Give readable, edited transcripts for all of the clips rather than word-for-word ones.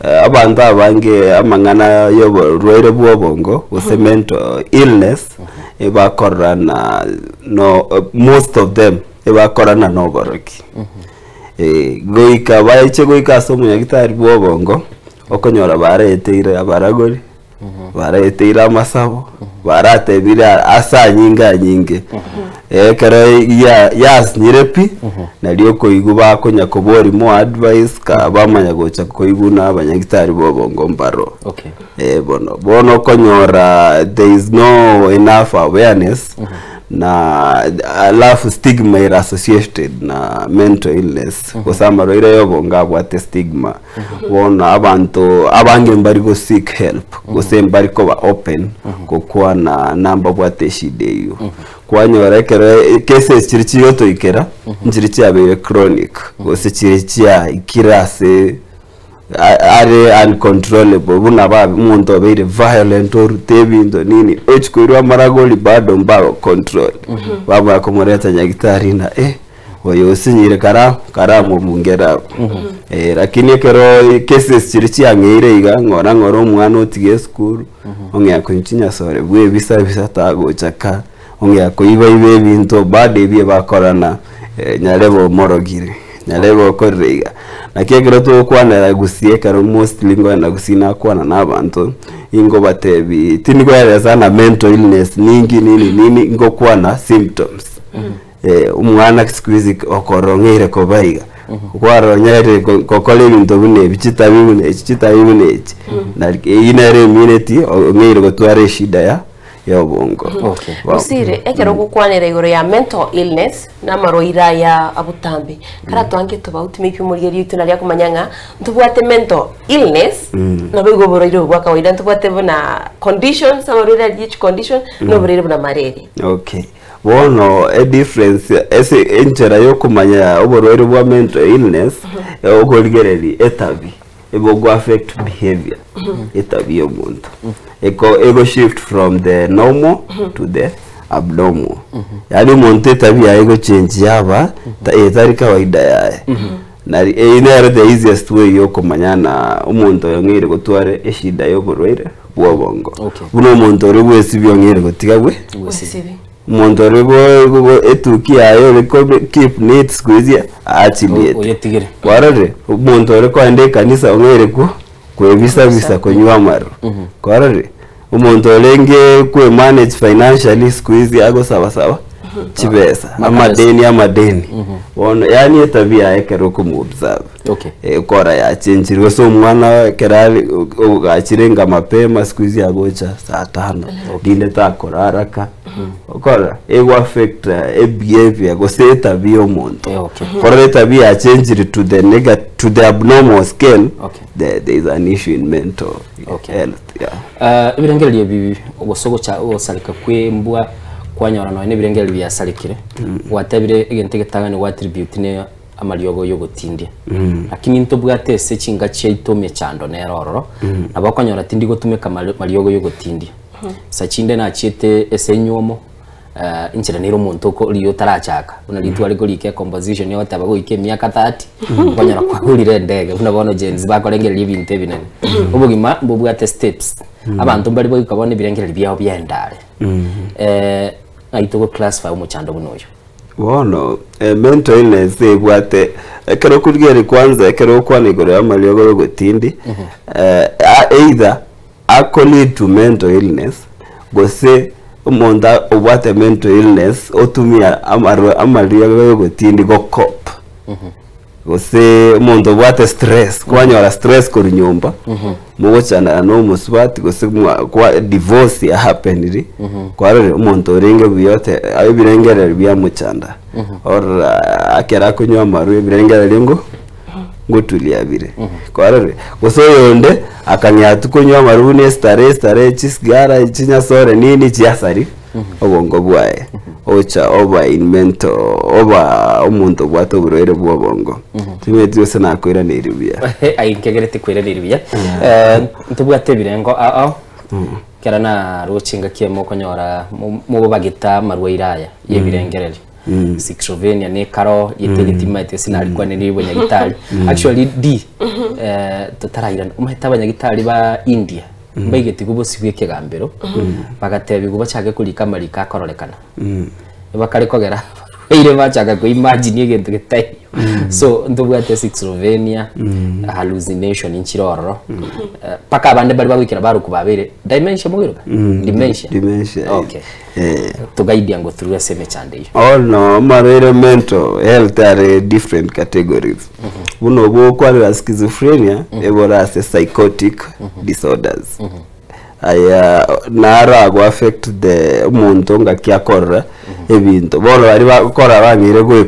Abanto abange amang'ana y'oborwaire bwa obongo gose mental illness ebakorana no most of them ebakorana na oborogi. Goika baiche goika ase omonyagitari bwa obongo okonyora bareteire abaragori. Baraeteire amasabo, baratebire ase anyinge anyinge. Ekero ya yasinyire pi, nario okoigwa bakonya koboria more advice ka bamanya gocha koigwa na abanyagitari ba obongo mbaro. Okay. Eh bono, bono okonyora there is no enough awareness na alafu stigma ere associated na mental illness gose amarwaire ya obongo abwate stigma. Bono abanto abange mbari go seek help gose mbari koba open gokwana nambabwate eshida eywo. Kwanyora ekero cases chiria chigotoikera nchiria chiabeire chronic gose chiria chiaikire ase are uncontrollable buna ba omonto obeire violent orute ebinto nini ochia koirwa amaragori bado mbago control bamanya komoreta nyagetari ng'a eh. Oyo osinyire kara karamobungera abwo. Eh, lakini ekero cases chiria chiang'eire iga ng'ora ng'ora omwana otiga esukuru, ong'ea konywa chinyasore bwa ebisa bisa tagocha ka, ong'ea koiba iba ebinto bado ebio bakorana nyarebe omorogire, nyarebe okorire iga. Naki ekero togokwanera gusii ekero mostly nkoenda gusii nakwana na abanto, ingobatebi tindi koeresa ng'a mental illness ninki nini nini, ngokwana symptoms. Omwana siku hizi okorong'eire koba iga, kwarong'eire gokora ebinto buna ebi, chitabi buna echi, chitabi buna echi, nari eywo nere emineti ong'eire gotwara eshida ya ya obongo. Okay. Bono. Osire, ekero ogokwanera igoro ya mental illness na amarwaire aya abotambe, karatwange tobauti maybe omorigereria oito naria akomanya ng'a ntobwate mental illness, nabo igo oborwaire obo bwa kawaida ntobwate buna conditions, amarwaire aria each condition, na oborwaire buna malaria. Okay. Bono edifference ase enchera yokomanya oborwaire bwa mental illness, okorigereria etabi, ebogo affect behavior, etabi ya omonto. Eko ego shift from the normal to the abnormal. Yaani omonto etabi yaye egochange yaba ta- etari kawaida yaye. Nari eywo nere the easiest way yokomanya na omonto oyo ong'eire gotwara eshida ya oborwaire bwa obongo. Okay. Buna omonto oria bwesibia ong'eire gotiga bwe Gwesibi. omonto oria bo- bo- bo- etuki yaye ore kobe keep neat siku hizi aachiliete. Oyetigire. Kwarorire omonto ore koenda ekanisa ong'eire ko kwebisa bisa konywa amarwa. Kwarorire omonto orenge kwe manage financially siku hizi agosaba saba chibesa amadeni amadeni bono yaani etabia yaye ekero okomo observe Okay. Ekora yachenchire gose omwana ekero are ogachire enka mapema siku hizi agocha saa tano rinde takorara ka okora ego affect ebehavior gose etabia ya omonto Eh, okay. korora etabia yachenchire to the nega to the abnormal scale Okay. there, there is an issue in mental Okay. health yeah. Eh, ebirengererio ebi gose ogocha ogosareka kwa embwa kwanyora nonya na ebirengererio biasarekire gwatebire egento egetang'ani gwa attribute ne amariogo yogotindia lakini ntobwate ase chinga chiaito emechando nere ororo nabo okonyora tindi gotumeka mariogo yogotindia sa chinde nachiete ase enywomo inchera nere omonto oko riria otarachaka buna riria tware korika ecomposition ogoteba goika emiaka 30 okonyora kwagorire endege buna bono Gen Z bakorengereria ebinto ebinene. Obogima mbobwate steps abanto mbare goika bono ebirengererio biabo biaenda are ng'ai togo classify omochando buna oyo. Bono mental illness ebwate ekero okorigereria kwanza ekero ogokwana igoro ya amariogo ya ogotindi either ako lead to mental illness gose omonto obwate mental illness otumia amariogo ya ogotindi go cope. Gose omonto obwate stress, kwanyora stress korwa nyomba, mogochandana na omosubati gose mwa kwa divorce ya happeniri, kwarorire omonto orenge buya ote ebirengererio biamochanda, orora ekero akonywa amarwa ebirengererio ngo ngotulia bire, kwarorire? Gose oyonde akang'ea tu konywa amarwa buna estarehe estarehe chisigara chinyasore nini chiasari. obongo bwaye ocha oba in mental oba omonto obwate oborwaire bwa obongo timanyeti gose nakoiraneiri buya. Aye nkegerete koiraneria buya. Eh, ntobwate ebirengo ao ao ekero naroche engaki eyemo okonyora mo- mobagete amarwaire aya ya ebirengererio. Schizophrenia ne karo rieta eri timaete ase narikwanire bonyagitari. Actually D eh, totarairana omanyete abanyagitari ba India mbaigetigwe bosio bwa ekegambero bagatebiwa bachake korika amariko akororekana. Bakare kogera abarwaire bachaka ko imagine egento getaiyo. So ntobwate schizophrenia, hallucination nchire ororo, eh, mpaka abande mbare bagoikera barokwa babeire dementia moiroka? Dementia. Dementia, Okay. eh. Togaidia ngo through ase emechando eyio. Ono amarwaire mental health are different categories. Buna obwo okwarera schizophrenia ebore ase psychotic disorders. Aya naro ago affect the omonto ngaki akorora ebinto. Bono baria bagokora bang'eire goe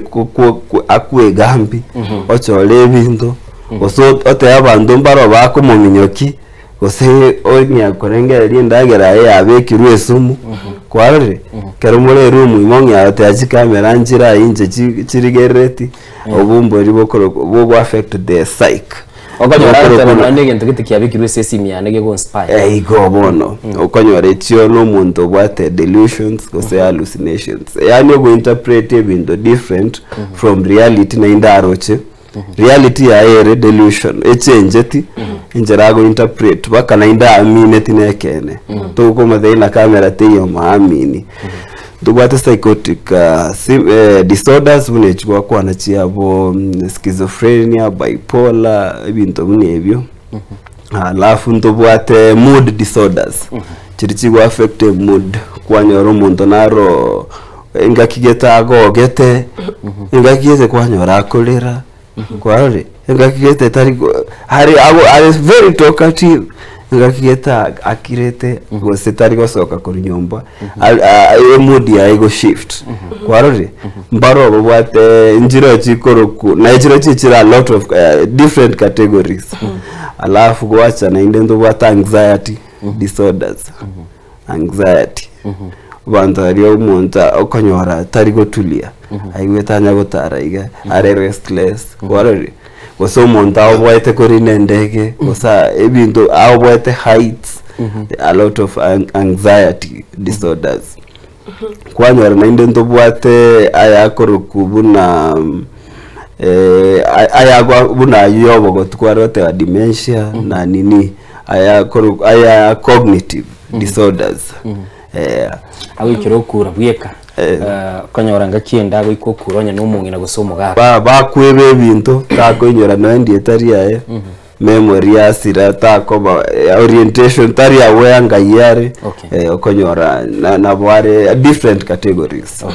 akwegambi, ochore ebinto, gose otebe abanto mbaro bakomominyoki, gose ong'ea korengereria endagera yaye yabekirwe esumu, kwarorire? Ekero more eroom ime ong'ea goteba chikamera nchire aywo inche chirigerereti, obwo mbori bokorokwa bogo affect the psyche. Okonyora Bokorokwa agoteba buna- nonya na egento gete kiabekirwe ase esimi yane gegonspire. Eh, igo bono okonyora echio na omonto obwate delusions gose hallucinations yaani ogointerpret ebinto different from reality naende aroche reality yaye ere delusion echenjeti enchera agointerpret mpaka naende aamineti na ekeene tokomotebia na camera teiyo maamini Ntobwate psychotic disorders buna echi gwakwana chiabo schizophrenia, bipolar, ebinto buna ebio. Alafu ntobwate mood disorders, chiria chigo affect emood, kwanyora omonto naro engaki gete agogete, engaki gete kwanyora akorera, Kwarorire? Engaki gete tari go- are ago are very talkative, engaki gete akirete gose tari gosoka korwa nyomba, ar- a- emood yaye ego shift. Kwarorire? Mbaro babwate nchiro chikorokwa naye chirochio chire a lot of different categories. Alafu gwacha naende ntobwate anxiety disorders. Anxiety, abanto baria omonto okonyora tari gotulia, aigwete anya gotara iga, are restless, kwarorire? Gose omonto aoboete korina endege, gose ebinto aoboete heights, a lot of anxiety disorders. Kwanyora naende ntobwate aya akorokwa buna aya buna aywo ya obogotu kware goteba dementia na nini. Aya korokwa aya cognitive disorders eh. Agoikera okura bweka Eh. eh, okonyora ngaki ende agoika okura onye na omong'ina gose omogaka. Ba bakweba ebinto takoinyora nonya ndieta riaye memory yasira takoba eh, orientation tari aware ngai are Okay. eh, okonyora na- nabo are different categories.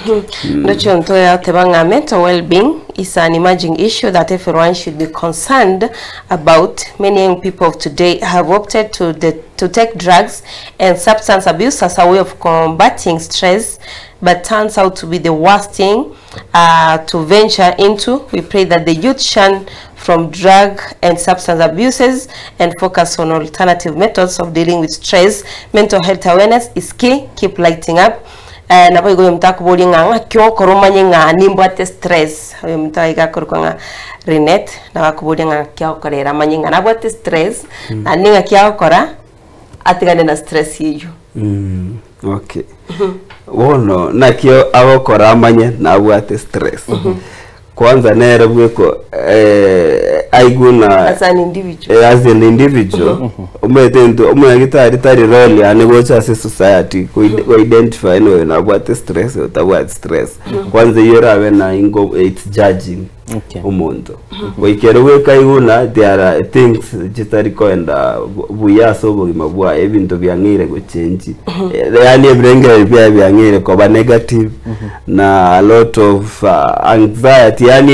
Ndoche onto oteba ng'a mental well-being is an emerging issue that everyone should be concerned about. Many young people of today have opted to, the, to take drugs and substance abuse as a way of combating stress, but turns out to be the worst thing uh, to venture into. We pray that the youth shun from drug and substance abuses and focus on alternative methods of dealing with stress. Mental health awareness is key. Keep lighting up. Eh, nabo igo oyominto akoborie ng'a ng'aki okora omanye ng'a nimbwate stress. Oyominto iga akorokwa ng'a Linet, nabo akoboria ng'a ng'aki agokora ere amanye ng'a nabwate stress, naende ng'aki agokora atigane na stress eyio. Mm, okay. Bono naki agokora amanye nabwate stress. Kwanza nere bweko eh, aigwe ng'a As an individual. eh, as an individual omanyete intwe omonyagitari tari role yane gocha ase society ko ko identify ng'a oyo nabwate stress oyo tabwati stress. Kwanza eywo erabe na ingo it's judging Okay. omonto. Goika ere bweka aigwe ng'a there are things chitari koenda buya ase obogima bwaye ebinto biang'eire gochenji yaani ebirengererio biaye biang'eire koba negative na a lot of anxiety yaani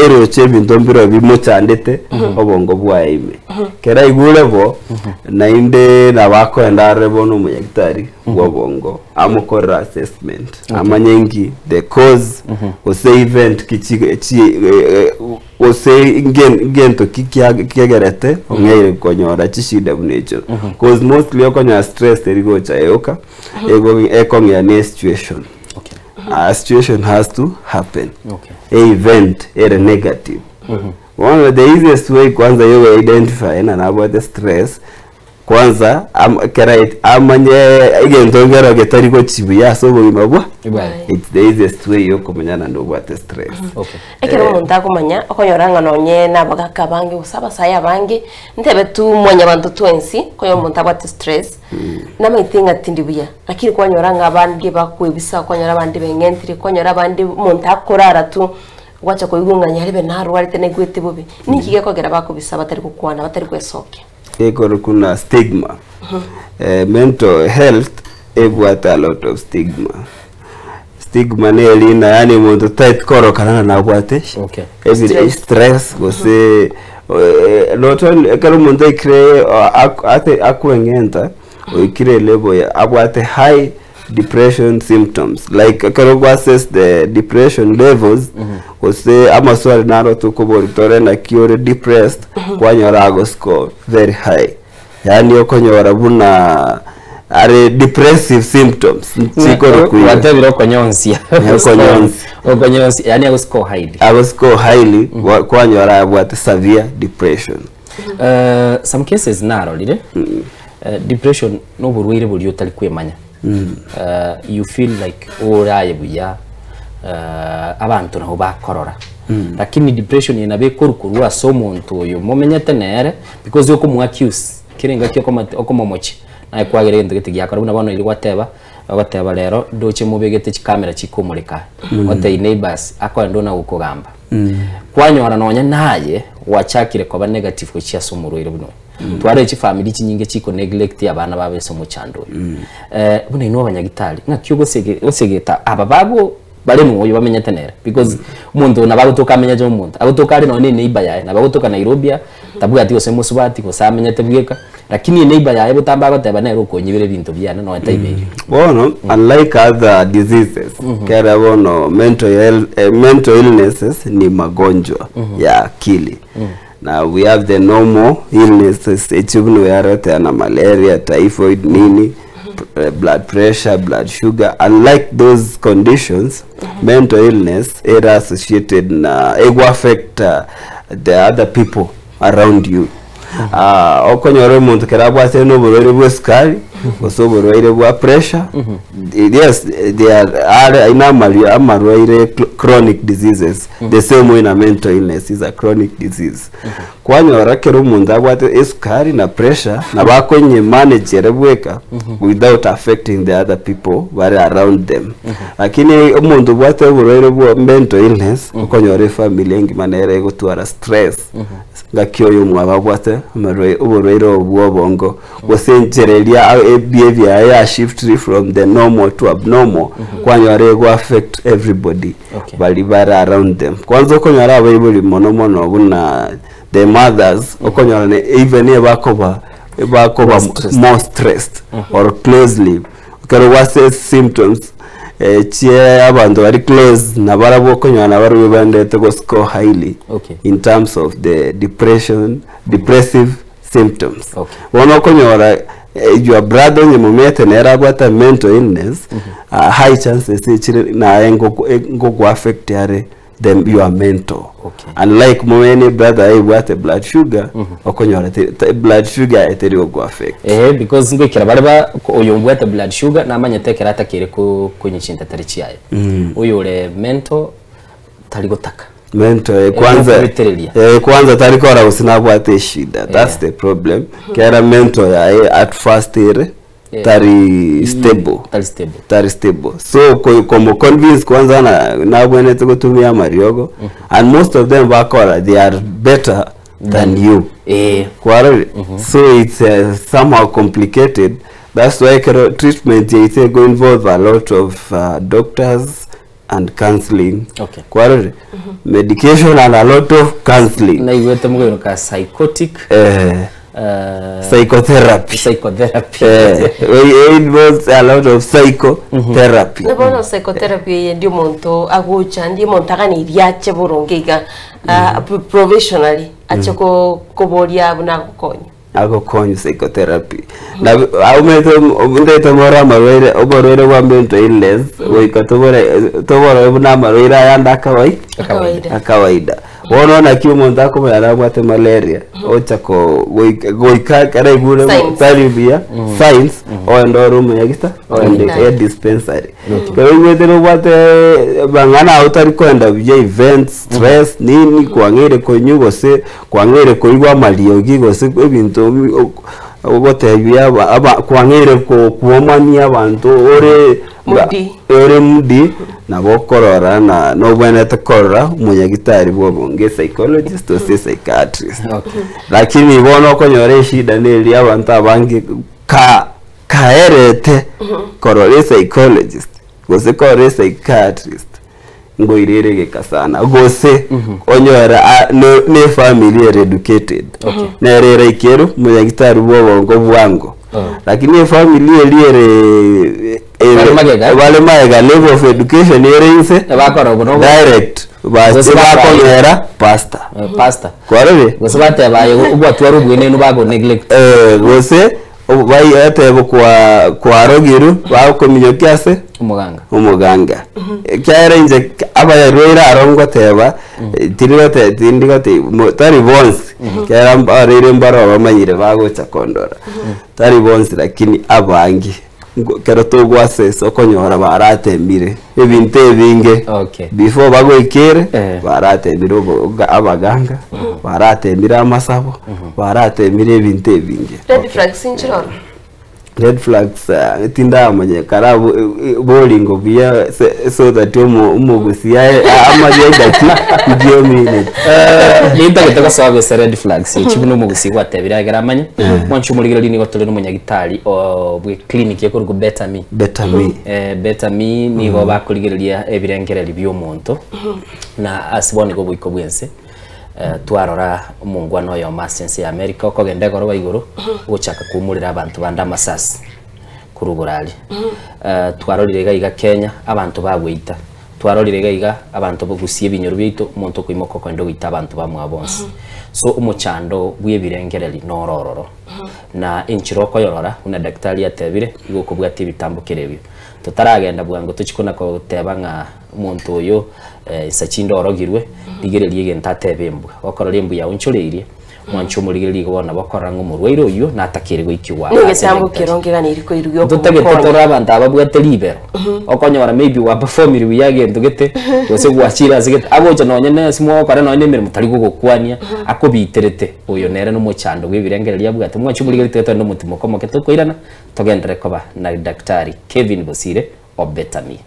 eroche ebinto mbiro bimochandete obongo bwaye ime. Ekero aigure bo, naende nabo akoenda arore bono omonyagitari bwa obongo amokorere assessment amanye nki the cause gose event ki chi chi gose ngento ki kiagerete ong'eire konyora chishida buna echio. Cause mostly okonyora stress teri gocha yoka, ego ekong'ea ne situation. Okay. A situation has to happen. Okay. E event ere negative. Bono the easiest way kwanza yogo identify ng'a nabwate stress, Kwanza am, kera it- amanye egento nkero getari gochi buya ase obogima bwa Bwaye. it's the easiest way yokomanyana nobwate stress. Okay. Ekero omonto akomanya, okonyora ng'a nonye na abagaka abange gose abasae abange, ntebe tu mwanyabanto twensi, okonyora omonto abwate stress, namaete ng'a tindi buya, lakini kwanyora ng'a abande bakwebisa, kwanyora abande beng'entire, kwanyora abande omonto akorara tu, gwacha koigwa ng'a nyarebe narwarete naigwete bobe. Ninki gekogera bakobisa batari gokwana, batari gwesokia? Ekorokwa na stigma. Eh, mental health ebwate a lot of stigma. Stigma ne erina yaani omonto taeti korokana ng'a nabwate Okay. ebire Stress. stress gose eh, not only ekero omonto aikire ak- ate akweng'enta oikire level ya abwate high depression symptoms like ekero gwa assess the depression levels gose amaswali naro tokobori tore naki ore depressed kwanyora ago score very high yaani okonyora buna are depressive symptoms chikoro Watebire okonyonsia. Okonyonsia. Okonyonsia, yani ago score highly. ago score highly kwanyora abwate severe depression. Some cases narorire depression noborwaire boria otari kwemanya you feel like oraye buya abanto nabo bakorora lakini depression eye nabo ekorukorwa ase omonto oyo momenyete nere because okomo accuse kera engaki okomomochia naye kwagera egento gete giakora buna bono riria gwateba ogoteba rero ndoche mobegete chikamera chikomoreka otebie neighbors akoenda ona gokogamba Kwanyora nonya naye gwachakire koba negative gochia ase omorwaire buna oyo. Twarore chifamiri chinyinge chiko neglect abana babo ase omochando oyo. Eh, buna inwe abanyagitari, ng'aki ogosege gosegeta aba bago bare noyo bamenyete nere because omonto oyo nabo agotoka amenyete omonto, agotoka are nonya ne eneighbor yaye, nabo agotoka Nairobi aa, tabwati gose mosubati gose amenyete bweka, Lakini eneighbor yaye botambe agoteba nere okonyibera ebinto biane nonya taibeiri. Bono unlike other diseases kera bono mental health, eh, mental illnesses ni magonjwa ya akili na we have the normal illnesses echi buna yarotea na malaria typhoid nini blood pressure blood sugar unlike those conditions mental illness era associated na ego affect the other people around you Ah, okonyora omonto kero abwatire na oborwaire bwa esukari gose oborwaire bwa pressure yes they are are aina amario amarwaire chronic diseases the same way na mental illness is a chronic disease kwanyora kero omonto abwate esukari na pressure nabo akonye manage ere bweka without affecting the other people bare around them lakini omonto obwate oborwaire bwa mental illness okonyora efamily engima nere egotwara stress Ngaki oyomwabo abwate amarwaire oborwaire obo bw'obongo, gose enchera eria a ebehavior yaye ya shiftiri from the normal to abnormal, kwanyora ego affect everybody Okay. bari bare around them. Kwanza okonyora abaibori mono mono buna the mothers, okonyora ne even ebakoba ebakoba More stressed. more stressed or closely ekero gwase symptoms eh, chie abanto bari close nabarabwo okonyora nabarabwo baendete go score highly Okay. in terms of the depression depressive symptoms Okay. bono okonyora eh, your brother onye momete nere abwate mental illness high chances echire naye ngoku eh, ngoku affect are them your mental Okay. unlike momene brother aibwate blood sugar okonyora te- te- blood sugar eteri goku affect Ehe because ngoikera bare ba oyo obwate blood sugar namanyete ekero atakere ko konywa chinto atari chiaye. Oyo ore mental tari gotaka. Mental eh, kwanza Ekobetereria. eh, kwanza tari kora gose nabwate eshida that's the problem kera mental yaye at first ere Yeah. tari stable Tari stable. tari stable so ko komo convince kwanza na nabwenete gotumia amariogo and most of them bakora they are better than you Eh. kwarore so it's somehow complicated that's why ekero treatment yaito ego involve a lot of doctors and counseling Okay. kwarore medication and a lot of counseling Naigwete mogoino ka psychotic eh, psychotherapy psychotherapy. eh, it involves a lot of psychotherapy Na bono psychotherapy eye ndi omonto agocha ndi omonto aganeirie ache boronge iga ah, provisionally ache ko- koboria buna agokonya. Agokonya psychotherapy na aumete ndete more amarwaire oborwaire bwa mental illness goika tobore tobore buna amarwaire ayande akawai Akawaida. akawaida. Bono naki omonto akomanya nabwate malaria ocha ko goika goika ekero aigure Signs. tari buya signs oende ore omonyagita oende Daktari. e dispensary. Ekero oigwete nobwate mang'ana ao tari koenda buya events stress nini kwang'eire konywa gose kwang'eire koigwa amariogi gose ebinto ogotebia aba aba kwang'eire ko kwomania abanto ore Moody. ore moody nabo okorora na nobwenerete korora omonyagitari bwa obonge psychologist gose psychiatrist. Okay. Lakini bono okonyora eshida neria abanto abange ka kaerete korora epsychologist gose korora epsychiatrist ngoirere egeka sana gose onyore a- ne ne efamily ere educated nere eraikerwe omonyagitari bwa obongo bwango lakini efamily eria ere Bare magega? bare magega level of education ere inse Bakora obo nobo. direct basi Gose bakora- bakonyera pastor Eh, pastor kwarore gose bateba aye obwatwara obwenenu bago neglect eh, gose bai kwa kwarogiru bakominyokia ase omoganga omoganga ekiagera inche abarwaire aro ngoteba tirigote tindigote tari bonsi ekiagera abarwaire mbaro bamanyire bagocha kondora tari bonsi lakini abange ekero togwasesa okonyora baratemire ebinto ebinge Okay. before bagoikere Eh. baratemire abaganga baratemire amasabo baratemire ebinto ebinge Red flags nchiroro. Red flags uh, tindamanye kara boringo buya so that omogusi amaye daki ndio minute. Nintagete gosoa gose red flags echi buna omogusi gwatebire agera amanye mwanchi omorigereria nigo tore na omonyagitari o bwe clinic ekoruga Better Me. Better Me. Eh, Better Me nigo bakorigereria ebirengereri bia omonto na ase bono nigo oboiko bwense. Eh, twarora omongwana oyomo ase ense ya America okogenda egoroba igoro ogochaka koumorera abanto bande amasasi korwa oborari. Eh, twarorire iga iga Kenya abanto bagweita twarorire iga iga abanto bogusia ebinyoro biaito omonto okoimoka okogenda ogoita abanto bamwabo bonsi. So omochando bwa ebirengereri noro ororo na enchera okoyorora buna daktari atebire igo okobwatia ebitambo kere ebio totaragenda bwango tochikona koteba ng'a omonto oyo eh, nsa chinde orogirwe rigereria egento atebe embwa okorora embwa yago nchoreirie mwanchi omorigereria igo bono bokorora ng'a omorwaire oywo natakere goikiwa Nigo ase egetambo daktari. kero ngeganeri koirugia totagete okomokonya. tore abanto ababwate ribero okonyora maybe waperformire buya egento gete gose gwachire ase gete agocha nonye na ase mwagokora nonye na emeremo tari gogokwania akobiterete oyo nere na omochando bwa ebirengereria abwate mwanchi omorigereria tiga togende omotimo omoke tokoirana togenderere koba na daktari Kevin Bosire o Better Me.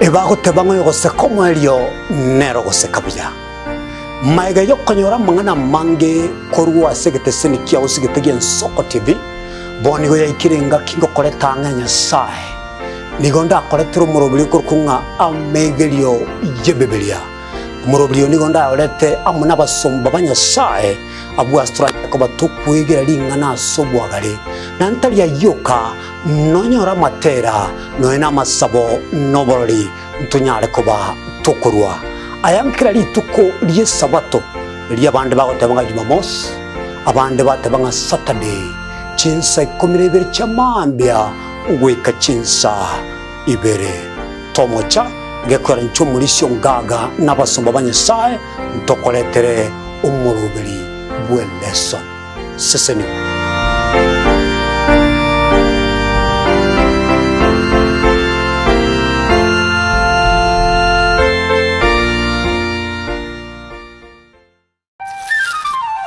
Ebagoteba ng'a oyogoseka omoerio nere ogoseka buya. Magega y'okonyora amang'ana amange korwa ase egeteseni kiao ase egete gi'Ensoko TV, bono nigo yaikire engaki ngokoreta ang'e Nyasae. Nigo ndakoretere omoroberio okorokwa ng'a Amegerio y'Ebibilia. Omoroberio oyo nigo ndayorete amo nabasomba ba Nyasae, abwo ase toranyare koba tokwegera ring'ana ase obwagare, na ntari ayio oka, nonyore amatera, nonya namasabo, na oborori, ntonyare koba tokorua aya nkera rituko ri'Esabato, erio abande bagoteba ng'a Jumamosi, abande bateba ng'a Saturday, chinsa ikomi na ibere chia mambia goika chinsa ibere. Tomocha gekwera inche omorisia ongaga na abasomba ba Nyasae ntokoretere omoroberi bw'eleson. Sesenigwa.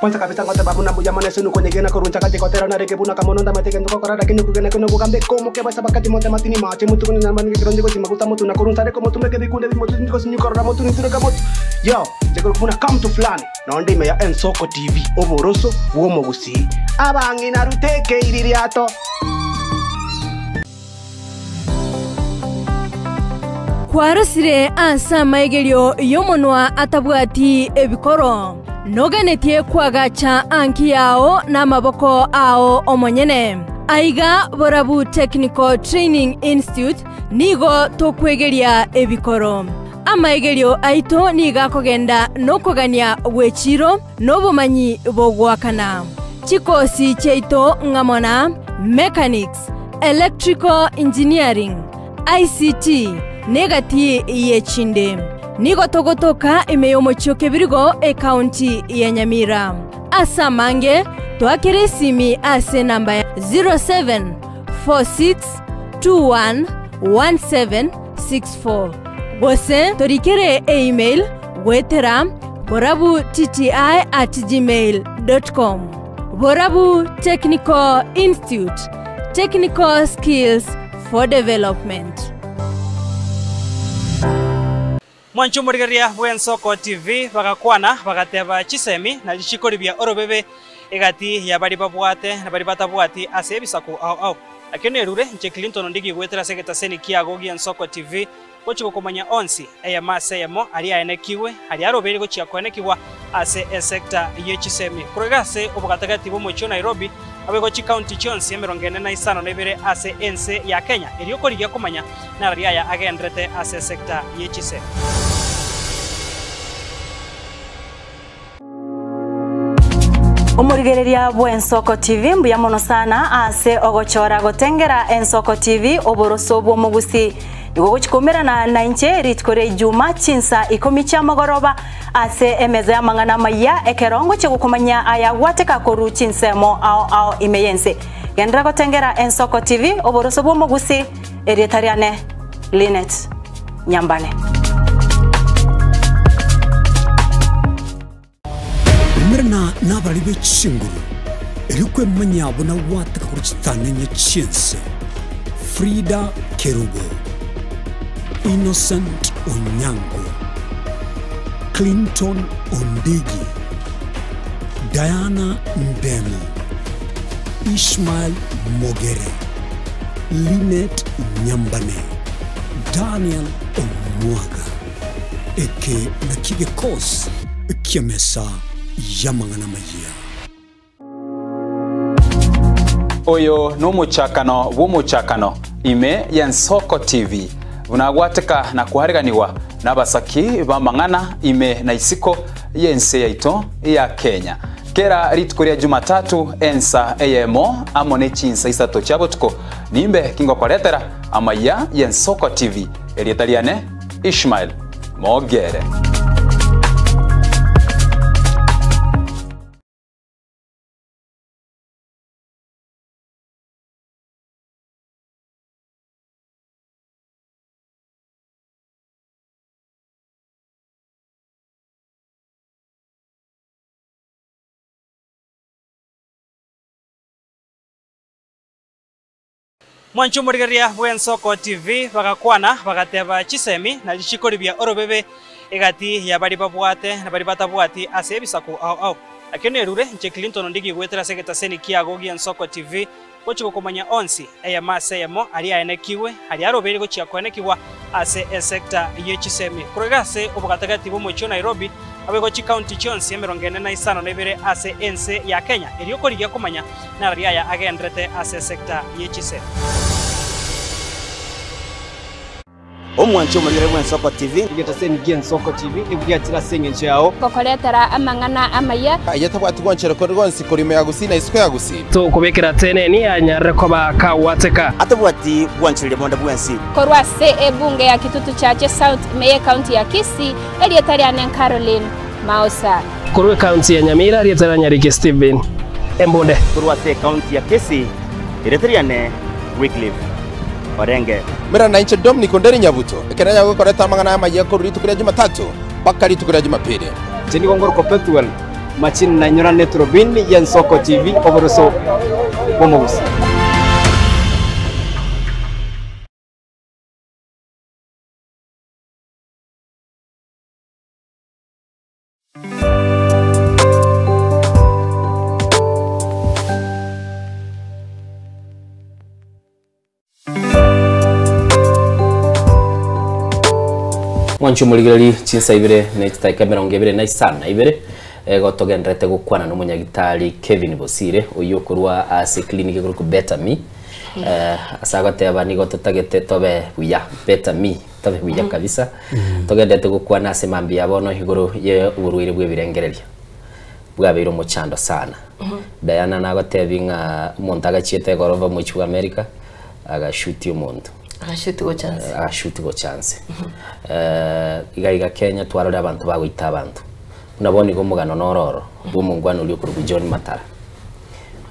Kwanza kabisa ngoteba buna mbuya mana sinu kwenye gena kuruncha kati kotera na reke buna kamono ndamate kendo kokora lakini kugena kino kugambe komo ke basa bakati monte matini mache mutu kunya nyama ngi kironde kosi maguta mutu na kuruncha reko mutu meke bikunde bi mutu ndiko sinyu korora mutu nituru ka mutu yo jekoro kuna come to fulani na ndime ya Ensoko TV oboroso bwomo gusi abangina ruteke iririato. Kwarosire ase amaigerio y'omonwa atabwati ebikoro noganetie kwagacha anki yao na amaboko ao omonyene aiga Borabu Technical Training Institute nigo tokwegeria ebikoro. Amaigerio aito nigo akogenda nokogania gw'echiro na obomanyi bogoakana. Chikosi chiaito ng'amo na Mechanics, Electrical Engineering, ICT, na egati y'echinde. Nigo togotoka ime y'omochie o Kebirigo, ekaunti ya Nyamira. Ase amange, toakere esimi ase enamba ya 0746211764 gose torikere email goetera borabutti@gmail.com. Borabu Technical Institute, technical skills for development. Mwanche omorigereria bw'Ensoko TV bagakwana, bagateba chisemi na richiko ribia orobebe egati ya baria babwate na baria batabwati ase ebisaku ao ao. Ekio nerure inche Clinton Ondigi goetera ase egetaseni kiago gi'Ensoko TV gochia gokomanya onsi eyemo ase eyemo aria aenekigwe aria arobeire gochia koenekigwa ase esector ye chisemi. Korwa iga ase obogatagati bw'omochie o Nairobi abegwa chicounty chionsi emerongo ene na isano na ibere ase ense ya Kenya erio korigia komanya narari aya agenderete ase esector ye chisemi. Omorigereria bw'Ensoko TV mbuya mono sana ase ogochora gotengera Ensoko TV oboroso bw'omogusi. Nigo ogochia koumerana nainche rituko ria Ijuma chinsa ikomi chiamogoroba ase emeza y'amang'ana amayia ekero ngochia gokomanyia aya gwateka korwa chinsemo ao ao ime y'ense. Genderera gotengera Ensoko TV oboroso bw'omogusi erieta riane Linet Nyambane. Umerana nabarari be chinguru, erio kwemanyia buna gwateka korwa chitanenye chi'ense. Frida Kerubo, Innocent Onyango, Clinton Ondigi, Diana Ndemo, Ishmael Mogere, Linet Nyambane, Daniel Omwaga. Eke nakio gekosi ki'emesa y'amang'ana amayia. Oyo nomochakano bw'omochakano ime y'Ensoko TV, buna agwateka na koareganigwa nabasaki b'amang'ana ime na isiko y'ense yaito ya Kenya. Kera rituko ria Jumatatu ensa eyemo amo ne chinsa isato chia botuko nimbe kingokoretera amaya y'Ensoko TV. Erieta riane Ishmael Mogere. Mwanche omorigereria bw'Ensoko TV bagakwana bagateba chisemi na richiko ribia orobebe egati ya baria babwate na baria batabwati ase ebisaku ao ao. Ekio nerure inche Clinton Ondigi goetera ase egetaseni kiago gi'Ensoko TV gochia gokomanya onsi eyemo ase eyemo aria aenekigwe aria arobeire gochia koenekigwa ase esector ye chisemi. Korwa iga ase obogatagati bw'omochie o Nairobi abegwa chicounty chionsi emerongo ene na isano na ibere ase ense ya Kenya erio korigia komanya narari aya agenderete ase esector ye chisemi. Omwanche omorigere bw'Ensoko TV. Egetaseni gi'Ensoko TV nigo giachire ase eng'encho yao. Gokoretera amang'ana amaya. Aye tabwati gwanchera kore gonsi korwa ime ya Gusii na isiko ya Gusii. Tokobekera teneni anyarire koba kagwateka. Atabwati gwanchereria bonde bwensi. Korwa ase ebunge ya Kitutu Chache South ime y'ecounty ya Kisii erieta riane Caroline Maosa. Korwa ecounty ya Nyamira erieta ria Nyariki Stephen Embunde. Korwa ase ecounty ya Kisii erieta riane Wycliffe Orenge. Mera nainche Dominic Onderi Nyabuto, ekero nyagokoreta amang'ana amaya korwa rituko ria Jumatatu mpaka rituko ria Jumapili. Inche nigo ngorokwa Pethuel Machini nainyorane Turubini y'Ensoko TV oboroso bw'omogusi. Mwancho omorigereri chinsa ibere na chidakika emerongo ebere na isano na ibere gotogenderete gokwana na omonyagitari Kevin Bosire oyio okorwa ase clinic ekorokwa Better Me. Ase agoteba nigo totagete tobe buya Better Me. Tobe buya kabisa. Togendete gokwana ase mambia ya bono igoro ye oborwaire bwa ebirengererio. Bwabeire omochando sana. Diana nagotebi ng'a omonto agachiete egoroba omochie bwa America, agashuti omonto. Agashuti gocha nse. Agashuti gocha nse. Iga iga Kenya twarore abanto bagoita abanto. Buna bono iga omogano noro oro, bwa omongwana oria okorokwa John Matara,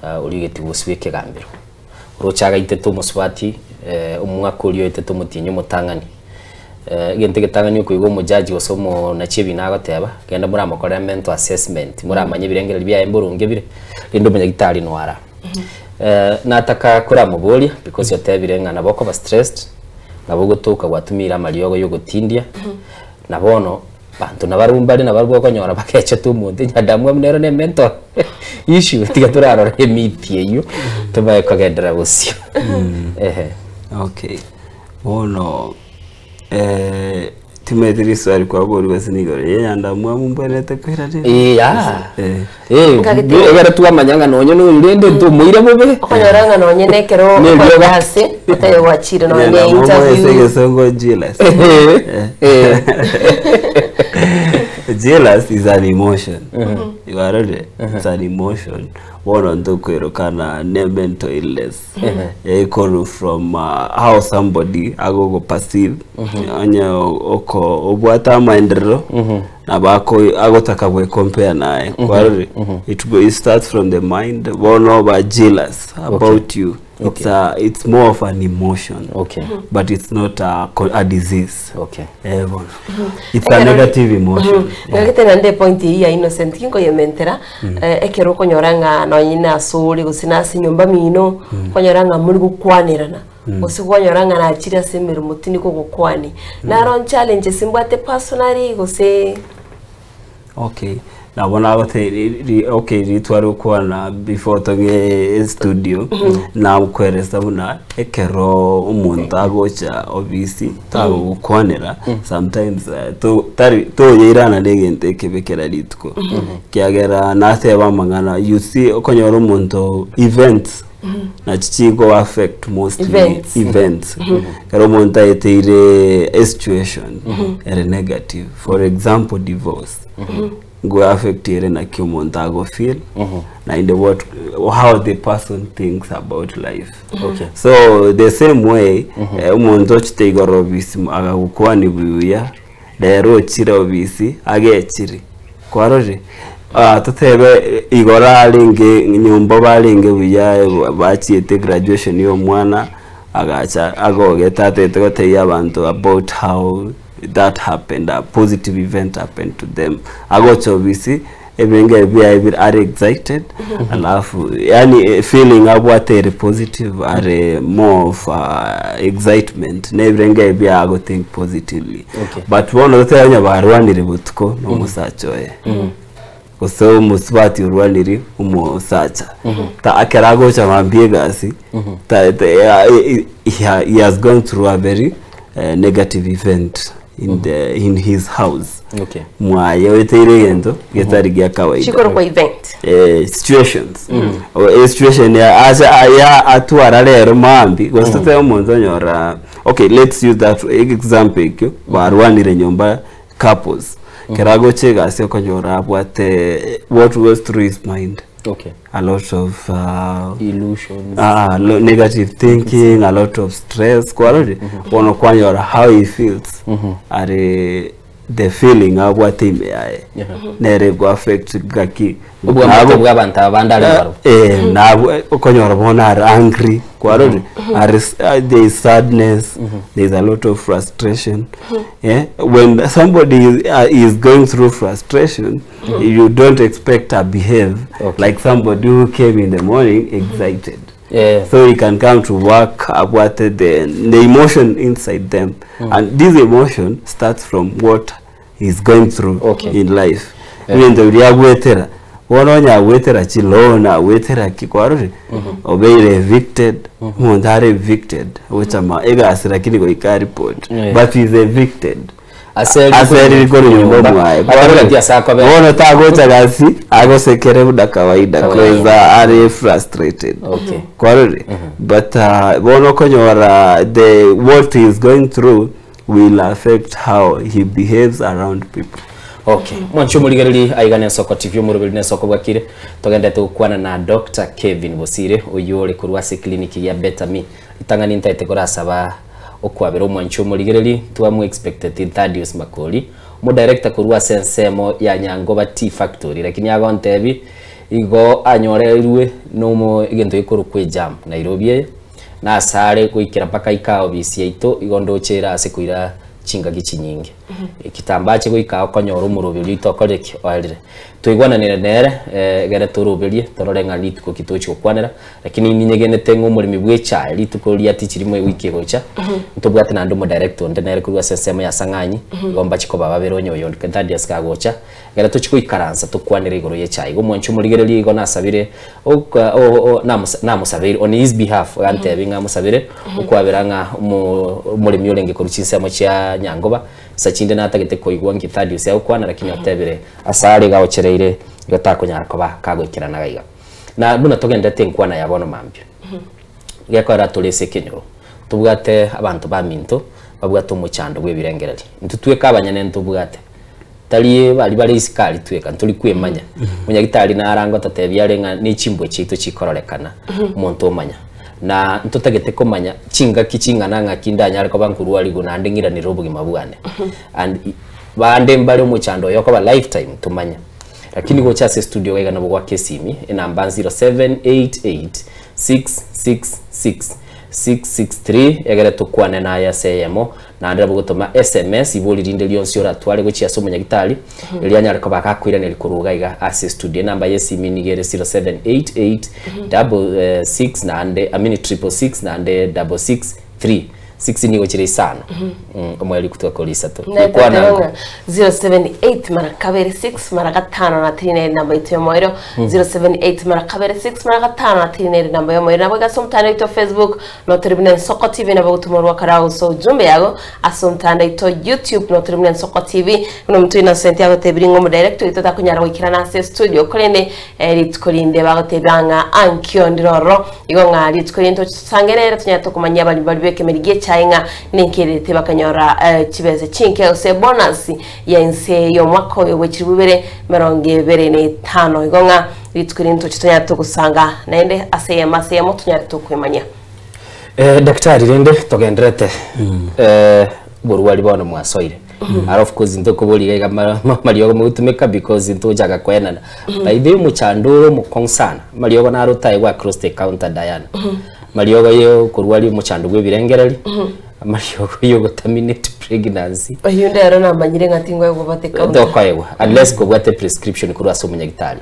oria ogetwe gosibwa ekegambero. Oroche agaitete omosubati, omwaka oria oetete omotienyi omotang'ani. Egento egetang'ani okoigwa omojaji gose omonachi ebina agoteba, genda moramokorere mental assessment, moramanye ebirengererio biaye mboronge bire, rende omonyagitari nwara. Nataka koramoboria because otebire ng'a nabo okoba stressed, nabo ogotoka gwatumiire amariogo ya ogotindia, na bono banto nabarobwo mbare nabarobwo okonyora bagechete omonto enyandamwamu nero ne mental issue tiga torarora emiti eywo tobae kogenderera bosio. Ehe. Okay, bono timanyeti riswali kwaborigwe ase nigo ya enyandamwamu mbwenerete koiraneria? Eh, ah. Eh. Eh, egere twamanya ng'a nonye na oyo rende ntomoire bobe. Okonyora ng'a nonye na ekero Nerioba. okorire ase, otebe gwachire nonye na Enyandamwamu ase interview. egesongo jealous. Eh. Jealous is an emotion. Iwarore? It's an emotion. Bono ntokoirokana ne mental illness. Ekoru from how somebody agogo perceive. Onye oko obwate amaenderero nabo ako agotaka gwe compare naye. Kwarore? It go, it starts from the mind. Bono oba jealous about you. It's a, it's more of an emotion. Okay. But it's not a, a disease. Okay. Eh, bono. It's a Ekero- negative emotion. Ng'agete naende epoint eyio ya innocent kinkoyementera, ekero okonyora ng'a nonye na ase ore gose na ase enyomba mino, okonyora ng'a mori gokwanerana, gose kwanyora ng'a nachire ase emeremo tindi kogokwani. Naro challenges mbwate personally gose Okay, nabo nagotebi okay ritware gokwana before tong'e studio nakoeresa buna ekero omonto agocha obisi tagogokwanera sometimes to tari toyeirana na egento ekebe kera rituko kiagera nateba amang'ana you see okonyora omonto events nachi chigo affect mostly Events. events ekero omonto aeteire a situation ere negative for example divorce ngo affect ere naki omonto ago feel naende what how the person thinks about life Okay. so the same way omonto ochete igoro obisi agagokwani buya rero ochire obisi agechire kwarorire totebe igoro arenge nyomba barenge buya bachiete graduation ya omwana agacha agogete atete gotebia abanto about how that happened, a positive event happened to them. Agocha obisi ebenge biaye bire are excited alafu yani feeling abwate ere positive are more of excitement na ebirenge bia ago think positively. Okay. But bono totebe onye barwanire botuko na omosacha oye gose omosubati orwanire omosacha ta akero agocha mambia egasi ta, ta, he has gone through a very negative event in the in his house. Okay. Mwaye oeteire egento getari gia kawaida. Chikoro kwa event. Situations. O, situation ya acha ya atwara rero mambi gose totebe omonto onyora okay let's use that example ekio barwanire nyomba couples kera agocha egasi okonyora abwate what goes through his mind. Okay. A lot of illusions, negative thinking, a lot of stress. Kwarore bono kwanyora how he feels are the feeling abwate ime yaye nere go affect gaki Obwamate Nabo- bwa abantu abandi ari barobwo. Nabo okonyora bono are angry kwarore are there is sadness, there is a lot of frustration. When somebody is going through frustration, you don't expect to behave like somebody who came in the morning excited. So he can come to work about the emotion inside them. And this emotion starts from what he's going through in life. Even though riagwetera, bono onya agwetera chilona, agwetera ki kwarore, obeire evicted, omonto are evicted, gochama egasi lakini goika report, but he's evicted. Ase Ase rikoro nyomba mwaye. Kwarore ti ase akobe. Bono tagocha gasi, agosekere buda kawaida, Kawaida. kweza are frustrated. Okay. Kwarore. But bono konyora the what he is going through will affect how he behaves around people. Okay. Mwanche omorigereri aiga na Ensoko TV omoroberi na Ensoko bwakire togendete gokwana na Dr. Kevin Bosire oyio ore korwa ase clinic ya Better Me. Ritang'ani ntaete korasaba okwabera omwanche omorigereri twamu expected Thaddeus Makori omo director korwa ase ensemo ya Nyangoba Tea Factory lakini agontebi igo anyorerwe nomo egento gekorokwa ejam Nairobi eye nasare goikera mpaka ika obisi yaito igo ndochera ase koira chingaki chinyinge ekitambache goika okonyora omoroberi oito okoreki oerire toigwananire nere egere toroberie torore ng'a rituko ki tochi gokwanera lakini ninyegenete ng'a omoremi bwa echae rituko ria tichirimo ewiki egocha ntobwate naende omodirector onde nere korwa ase ensemo ya Sang'anyi igo mbachi koba babere onye oyo Thaddeus kagocha ekero tochi goikaransa tokwanere igoro ya echae igo omwanchi omorigereria igo nasabire namosabeire on his behalf agantebi ng'a amosabere okwabera ng'a omoremi orenge korwa chinsemo chia Nyangoba ase chinde natagete koigwa nki Thaddeus agokwana lakini otebire asare iga aochereire igo takonyara koba kagoikerana iga iga. Na buna togenderete enkwana ya bono mambia gekora tore ase ekenyoro tobwate abanto baminto babwate omochando bwa ebirengereri intwe tweka abanyene ntobwate tari bari bare isikari tweka ntori kwemanya monyagitari narango tatebia are ng'a ne chimbwa chiaito chikororekana omonto omanya na ntotagete komanya chingaki ching'ana ng'aki ndanyare koba nkorwarigo naende ng'iranere obogima bwane and bande mbare omochando oyo okoba lifetime tumanya lakini gocha ase studio gaiga nabo gwaka esimi enamba 0788 666 663 egere tokwane naye ase eyemo naende nabo gotoma SMS ibori rinde rionsi oratware gochia ase omonyagitari erio anyare koba gakoiraneria korwa iga ase studio enamba ya esimi nigo ere 0788 double 6 naende I mean 666 naende 663 6 nigo chire isano omweri kutoka kori isato Nekwana 078 mara kabere 6 mara gatano na 3 namba itu ya moiro 078 mara kabere 6 mara gatano na 3 namba ya moiro nabo gasa mtandao ito Facebook no tribune Nsoko TV nabo gutumorwa karao so ujumbe yago ase mtandao ito YouTube no tribune Nsoko TV no mtu Innocent yago tebiringo mu director ito takunyara goikirana ase studio korende rituko rinde bagotebanga ankio ndiroro igo ng'a rituko rinde tusangerere tunyara tukumanya bali bali bekemerigie chainga nenkerete bakanyora chibeze chinke ose bonus ya inse yo mwaka oyo wechirubere 25 igo ng'a rituko rinde tunyara tukusanga naende ase yamase yamo tunyara tukwemanya daktari rende togenderete borwari bono mwasoire mm. Of course ntokoboriga iga mariogo mugutumika because ntojaga kwenana by the way muchanduro mukong sana mariogo narotae gwa cross the counter Diana mariogo yo kurwari muchando gwe birengereri mariogo yo goterminate pregnancy oyo ndero namanyire ngati ngwe gobate counter ndokoegwa unless kobwate prescription kurwa ase omunyagitari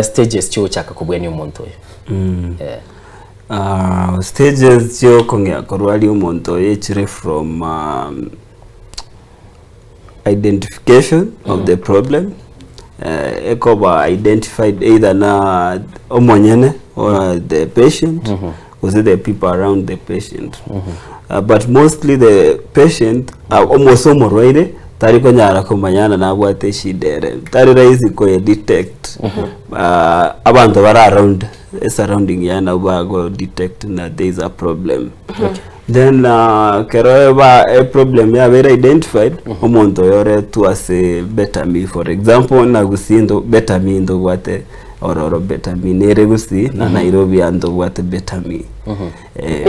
stages chiochaka kobweni omonto oyo Stages chiokong'ea korwari omonto oyo echire from identification of the problem ekoba identified either na omonyene or the patient or the people around the patient but mostly the patient almost omorwaire tari konyara komanyana nabwate shida tari rahisi ko detect abantu bara around surrounding yana bago detect na there is a problem. Then kero ba a problem ya very identified omonto yore to ase Better Me for example na gusindo Better Me ndo bwate ororo Better Me nere gusi na Nairobi ando bwate Better Me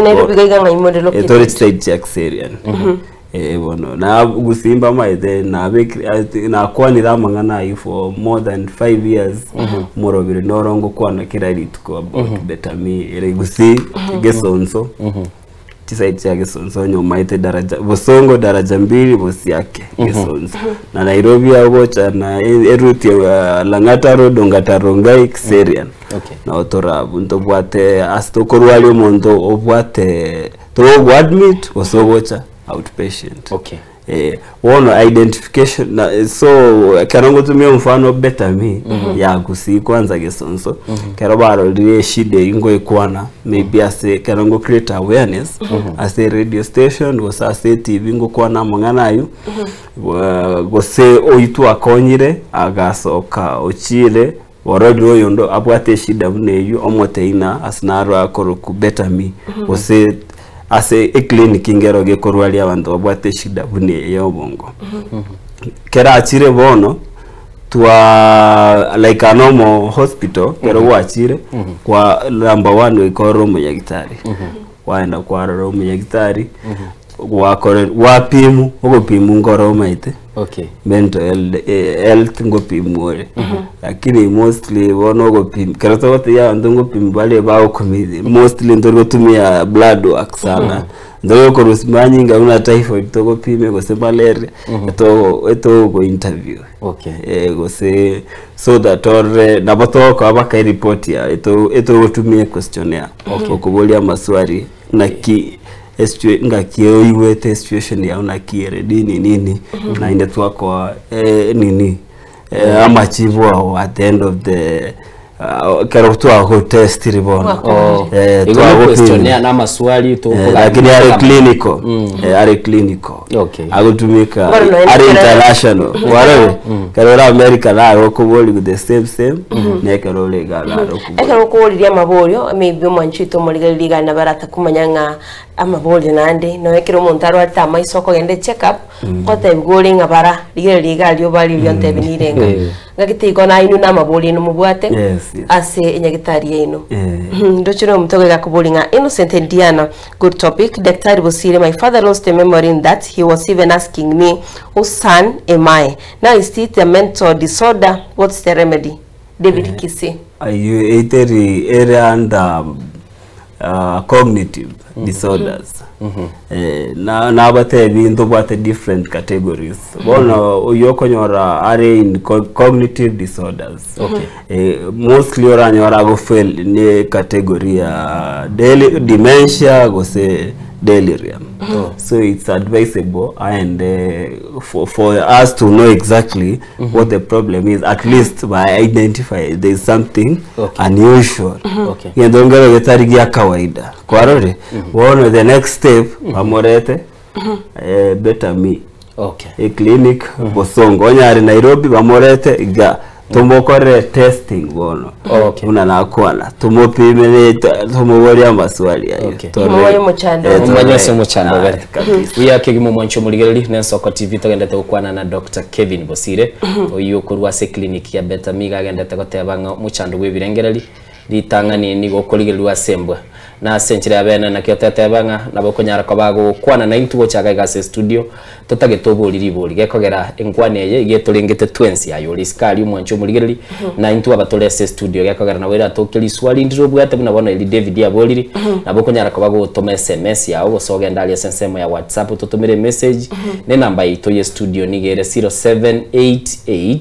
Nairobi gaiga ngaimode located Authority side Jackserian bono na gusimba maithe na na kwanira mang'ana ayi for more than 5 years murobire norongo kwana kira rituko about Better Me ere gusi gesonso chisaidi cha gesonso nyuma ite daraja Bosongo daraja mbili bosi yake gesonso na Nairobi agocha na eruti ya Lang'ata Road Ongata Rongai Kiserian na otora bunto bwate astokorwali omonto obwate to admit osogocha outpatient. Okay. Wono identification na, so kerongo tumia mfano Better Me ya gusi kwanza gesonso kero barorire shida ingo ikwana maybe ase kerongo create awareness ase radio station gose ase TV ngo kwana mang'ana ayu gose oitu akonyire agasoka ochire ororire oyo ndo abwate shida buna eyu omoteina asinarwa akoroku Better Me gose Ase eclinic ngero gekorwaria abanto babwate eshida buna eye ya obongo. Kerachire bono twa like a normal hospital kero gwachire kwa number one goika orore omonyagitari kwaenda kwarora omonyagitari gwakore gwapimwa ogopimwa nkoro omaete Okay. mental health, eh, health ngopimwa ore lakini mostly bono ogopim kero togotebia abanto ngopimwa bare bagokumia mostly ntori gotumia blood work sana ntori gokorusia manyinga buna typhoid togopime gose malaria eto etogo interview Okay. eh, gose so that orore nabo togokoa baka ereport ya eto etogotumia equestionnaire Okay. okoboria amaswali naki esitua ngaki oigwete esituation yao naki ere nini nini naende twakoa eh, nini eh, amachibu ao at the end of the uh, kero twagotestire bono Oh. eh, Igo ni twagopima. questionnaire na maswali Eh, tukuga- lakini ari clinical Mm. eh, ari clinical Okay. agotumika Bado naenda ari kera- international warore kero ora America naro okobori the same same nekero ore iga naro okobori ekero okoriria amaborio maybe omwanchi oito omorigereria iga nabarata kumanya ng'a amaborio naende noe ekero omonto arwarete amaiso okogenda echeck up ngotebiwa ore ng'a bara rigereria iga aria obare riria ontebi nirenga Eh. ng'aki tigo nainwe na amaborio aino mobwate Yes, yes. ase enyagitari yaino Eh. ndoche na omonto ogoiga akobori ng'a Innocent and Diana good topic Daktari Bosire my father lost a memory in that he was even asking me whose son am I now is it a mental disorder what's the remedy David Kisii Ayu eiteri ere under cognitive disorders eh, na nabatebi ntobwate different categories bono oyo okonyora are in cognitive disorders Okay. eh, mostly oranyora agofail ni category ya dementia gose delirium so it's advisable and for, for us to know exactly what the problem is at least by identify there is something Okay. unusual Okay. gento ngero getari gia kawaida kwarore bono the next step bamorete eh, better me Okay. e clinic bosongo onyare nairobi bamorete iga tumukore testing bono Okay. una nakwana tumupime tumuborie amaswali ayo Okay. Tore- Tumubore omochando. eh, tore- Omanye ase omochando Ah, bere kabisa. wiyake gimo mwancho omorigereri na ensoko tv togendete gokwana na dr kevin bosire oyo okorwa ase clinic ya betamiga agendete goteba ng'a omochando bwa ebirengereri ritang'ani nigo okorigererwa ase embwa na ase enchera ya bene nakio teteba ng'a nabo okonyara koba gokwana na intwe gochaka iga ase studio totagete obori ribori gekogera enkwana eye iga etorengete twensi aye ore isiko aria omwancho omorigereri na intwe aba tore ase studio gekogera nabo eratoke riswali ndire obwate buna bono eri David aborire nabo okonyara koba gotoma sms yao gose ogenda aria ase ensemo ya whatsapp totomere emessage ne enamba yaito ya studio niga ere 0788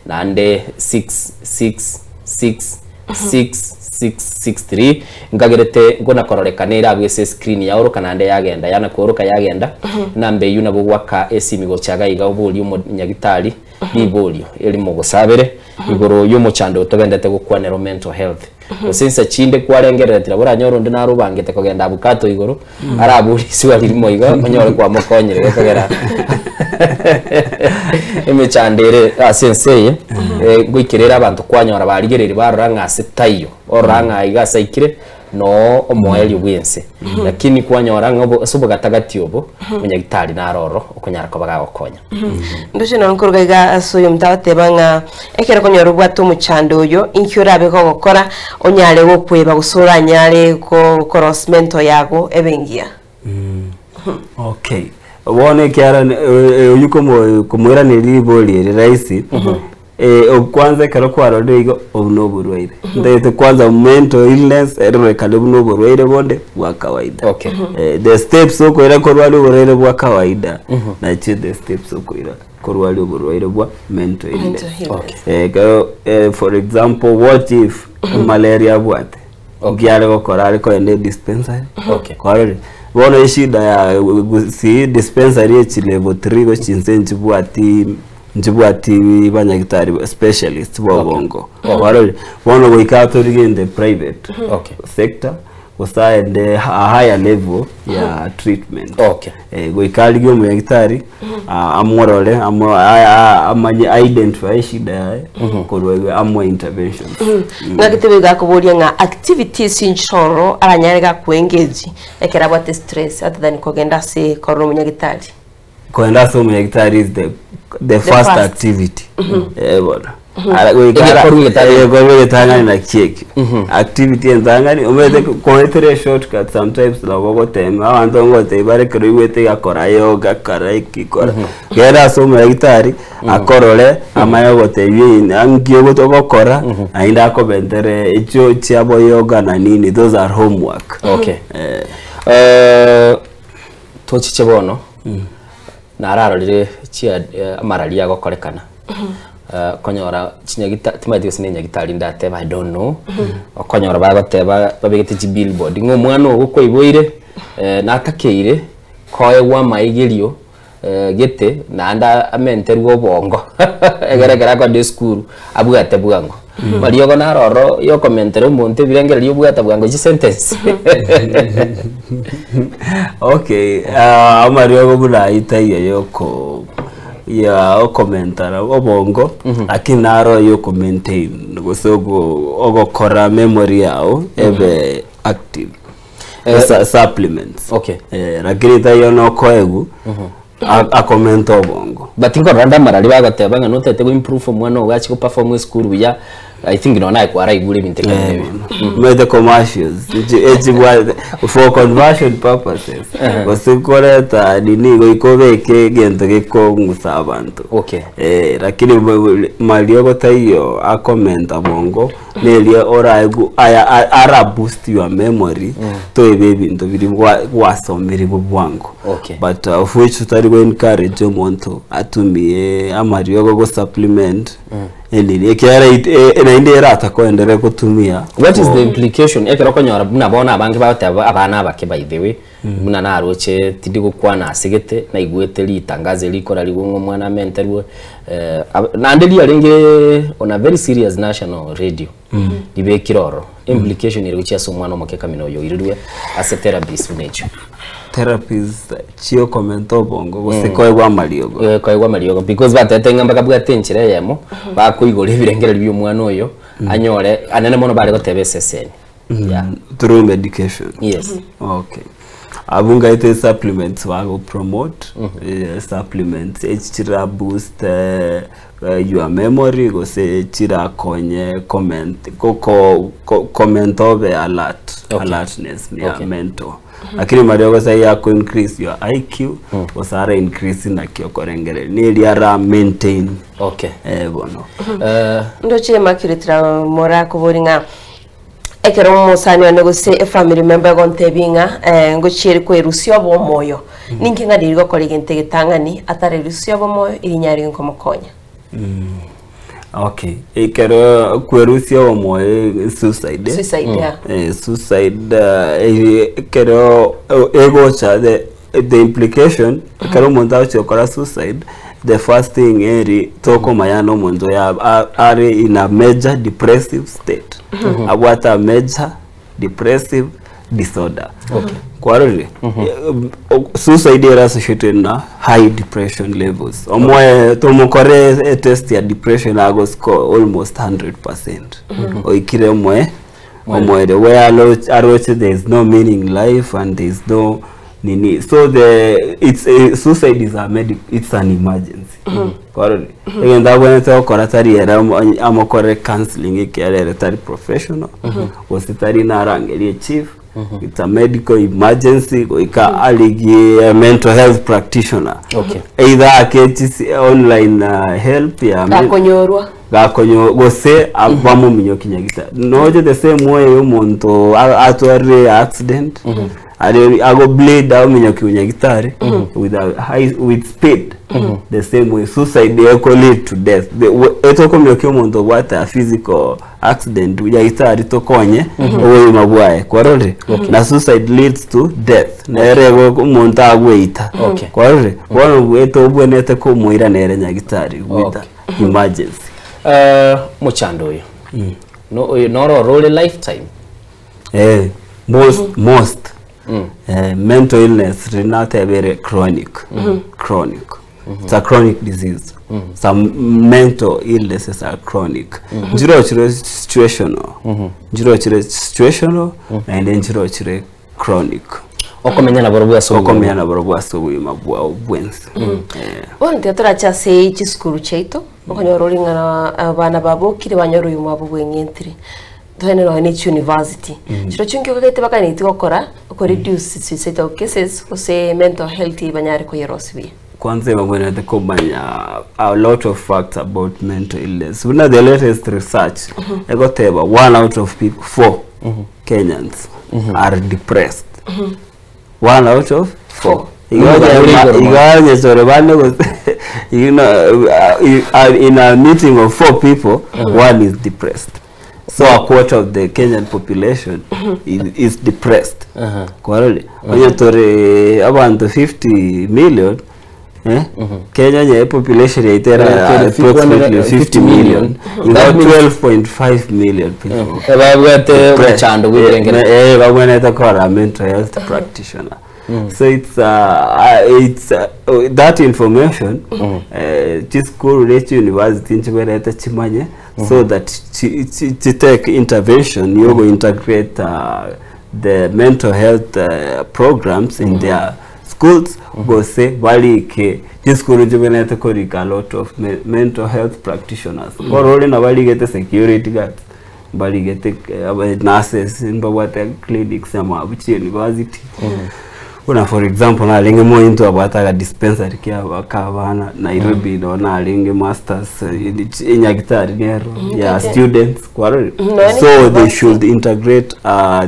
naende 666 6663 nkagerete nkona kororekana ere abwo ase escreen yaoroka naende yagenda yana kworoka yagenda enamba eywo nabo gwaka esimi gochaga iga oborie omonyagitari riborio erimo gosabere igoro ya omochando otogendete gokwanera mental health gose insa chinde kwarengereretire nabo oranyore onde naro obangete kogenda abukato igoro arabori iswali rimo iga onyore kwamokonyire gekogera emechando ere ase ense eye eh, goikerera abanto kwanyora barigereire barora ng'a ase taiyo orora ng'a iga ase aikire no omoerio bwa ense lakini kwanyora ng'a obo- ase obogatagati obo omonyagitari naroro okonyara koba gagokonya ndoche noro nkoruga iga ase oyo omonto agoteba ng'a ekero okonyora obwate omochando oyo inki orabe gogokora onyare gokweba gose oranyare ko korosi mental yago ebe engiya okay bono ekiara oyu komoiraneria ribori eri rahisi eh, kwanza ekero kwarorire igo obu na oborwaire ntagete kwanza mental illness erorekane buna oborwaire bonde bwa kawaida Okay. eh, the steps okoira korwari oborwaire bwa kawaida nachio the steps okoira korwari oborwaire bwa mental illness Mental illness. eh, kero, eh, for example what if malaria abwate nkiare gokora are kogenda dispensary Okay. kwarore bono eshida ya si dispensary echi level 3 gochinse nchibwati nchibwati banyagitari specialist bwa obongo Okay. kwarore bono goika torige in the private Okay. sector Gose aende a higher level ya treatment. Okay. Eh, goika arigie omonyagitari ah, amorore amo- a- a- amanye identify eshida yaye korwa igo amoe interventions. Ng'aki tebe gakoboria ng'a activities inchoro aranyare gakoengage ekero abwate stress other than kogenda ase korora omonyagitari. Kogenda ase omonyagitari is the, the first first. activity. Eh, bono. Ara- goika ara- Egekorwa egetang'ani. egekorwa egetang'ani nakio ekio. Activity entang'ani, omanyete koetera eshortcut sometimes nabo ogotema, abanto ngotebia bare ekero oigwete iga kora yoga, kora eki, kora. Genda ase omonyagitari, akorore, amanye gogotebia eye na nki ogo- ogokora, naende akobentere echio chiabo yoga na nini, those are homework. Okay. Eh. Eh, tochiche bono nararorire chia eh, amarari agokorekana Eh, okonyora chinyagita timanyeti gose na enyagitari ndateba I don't know okonyora bagoteba babegete chibillboard ng'a omwana ogo kwaiboire eh, natakeire koegwa amaigerio eh, gete naende amenterwe obongo egere ekero akoenda esukuru abwate bwango. Mariogo naro oro yokomentera omonto ebirengererio obwate bwango chisentence. Okay, ah, amariogo buna ayio taiyo yoko ya okomentara obongo lakini naro yoko maintain gose ogo ogokora memory yao ebe active. Eh, Supplements. Okay. Eh, lakini taiyo nokoegwa akomenta obongo. But nkorora ande amarari bagoteba ng'a notete go improve omwana ogo achi go perform esukuru buya, I think nonya naye kwaraigure ebinto ekero Eh, ebi. Omanyete commercials echi for conversion purposes gose koreta nini goika obeke egento gekong'usa abanto. Okay. Eh, lakini mariogo taiyo akomenta bongo neria oraigwe aya ara boost your memory toebe ebinto biria gwasomire bwango. Okay. But of which totari go encourage omonto atumie amariogo go supplement enini ekiagera naende eratakoenderere gotumia. What is the implication ekero okonyora buna bono abange bagoteba abana abake by the way buna naroche tindi gokwana ase gete naigwete ritangazo eri rikorarigwe ng'a omwana amenterwe eh, naende riarenge on a very serious national radio ribekire ororo implication ere gochia ase omwana omoke kamina oyo oirirwe ase therapies buna echio. Therapies chiokomenta obongo gose koegwa amariogo. Eh, koegwa amariogo because batete ng'a mbakabwate enchera eyemo bakoigora ebirengererio bia omwana oyo anyore anene mono bare goteba eseseni. Yeah. Through medication. Yes. Okay. Abwo ngaete supplements bago promote supplements echi chira boost your memory gose chirakonye comment koko comment obe alert alertness ya mental. Lakini mariogo sai yako increase your IQ gose ara increase naki okorengereria neri ara maintain. Okay. Bono. Ndoche makiretera morakobori ng'a ekero omosani one gose efamily member egontebia ng'a eh, ngochiere kwerusia obomoyo ninki ng'a riri gokora egento egetang'ani atarerusia obomoyo irinyare nkomokonya. Okay, ekero kwerusia obomoyo suicide. Suicide, yeah. Suicide ekero egocha the implication ekero omonto agochia gokora suicide the first thing eri tokomanya na omonto oyo are in a major depressive state abwate a major depressive disorder. Kwarorire? Suicide ere associated na high depression levels. Omoe tomokore etest ya depression ago score almost 100%. Oikire omoe omoere where aroche there is no meaning in life and there is no nini. So the it's a, suicide is a medic, it's an emergency. Kwarorire? Egento abwenerete gokora tari ere amokore counseling ekiagera ere tari professional gose tari narangerie chief. It's a medical emergency goika arigie mental health practitioner. Okay. Either akechisi online help ya Gakonyorwa. Gakonyo gose bamominyoki nyagita. Noche the same way omonto atwarire accident ari ago bleed aominyoki nyagitari with a high with speed. The same way suicide eko lead to death. Etokominyoki omonto obwate a physical accident nyagitari tokonye obogima bwaye. Kwarorire? Na suicide leads to death. Nere omonto agweita. Okay. Kwarorire? Bono etobwenerete komoira nere nyagitari with Okay. emergency. Mochando oyo. No oyo noro orore lifetime. Eh. Most, most eh, mental illness rinatebere chronic chronic it's a chronic disease some mental illnesses are chronic njiro chire situational njiro chire situational naende njiro chire chronic Okomenya nabo bwa okomenya nabo bwase obogima bwao bwensi Eh. Bono tiga torache ase chisukuru chiaito, okonyora ore ng'a abana babokire banyora oyo mwabo bweng'entire. Toende nonya ne chiuniversity. Chiro chinki okagete bakanetie gokora, oko reduce suicidal cases gose mental health banyare koyerosia buya. Kwanza ebabwenerete komanya a lot of facts about mental illness. Buna the latest research egoteba one out of people, four Kenyans are depressed. One out of four. Iganyechore bane gose you know, in a meeting of four people, one is depressed. So a quarter of the Kenyan population is depressed. Kwarore onye tore abantu 50 million eh? Kenya nye population yaitera approximately 50 million That About means- 12.5 million people Babwate Depressed. omochando bw'ebirengere. Eh, eh, babwenete kora mental health practitioner so it's it's that information chisukuru nechi university nchibwerete chimanye so that chi take intervention yogo integrate the mental health programs in their schools gose barike chisukuru chibwenete korika a lot of mental health practitioners korore na barigete security guards barigete nurses mbabwate clinics ama chi university una for example narenge mointo abwataga dispensary kia kabana Nairobi no narenge masters inyagitari nero ya students kwarori No, so they university. should integrate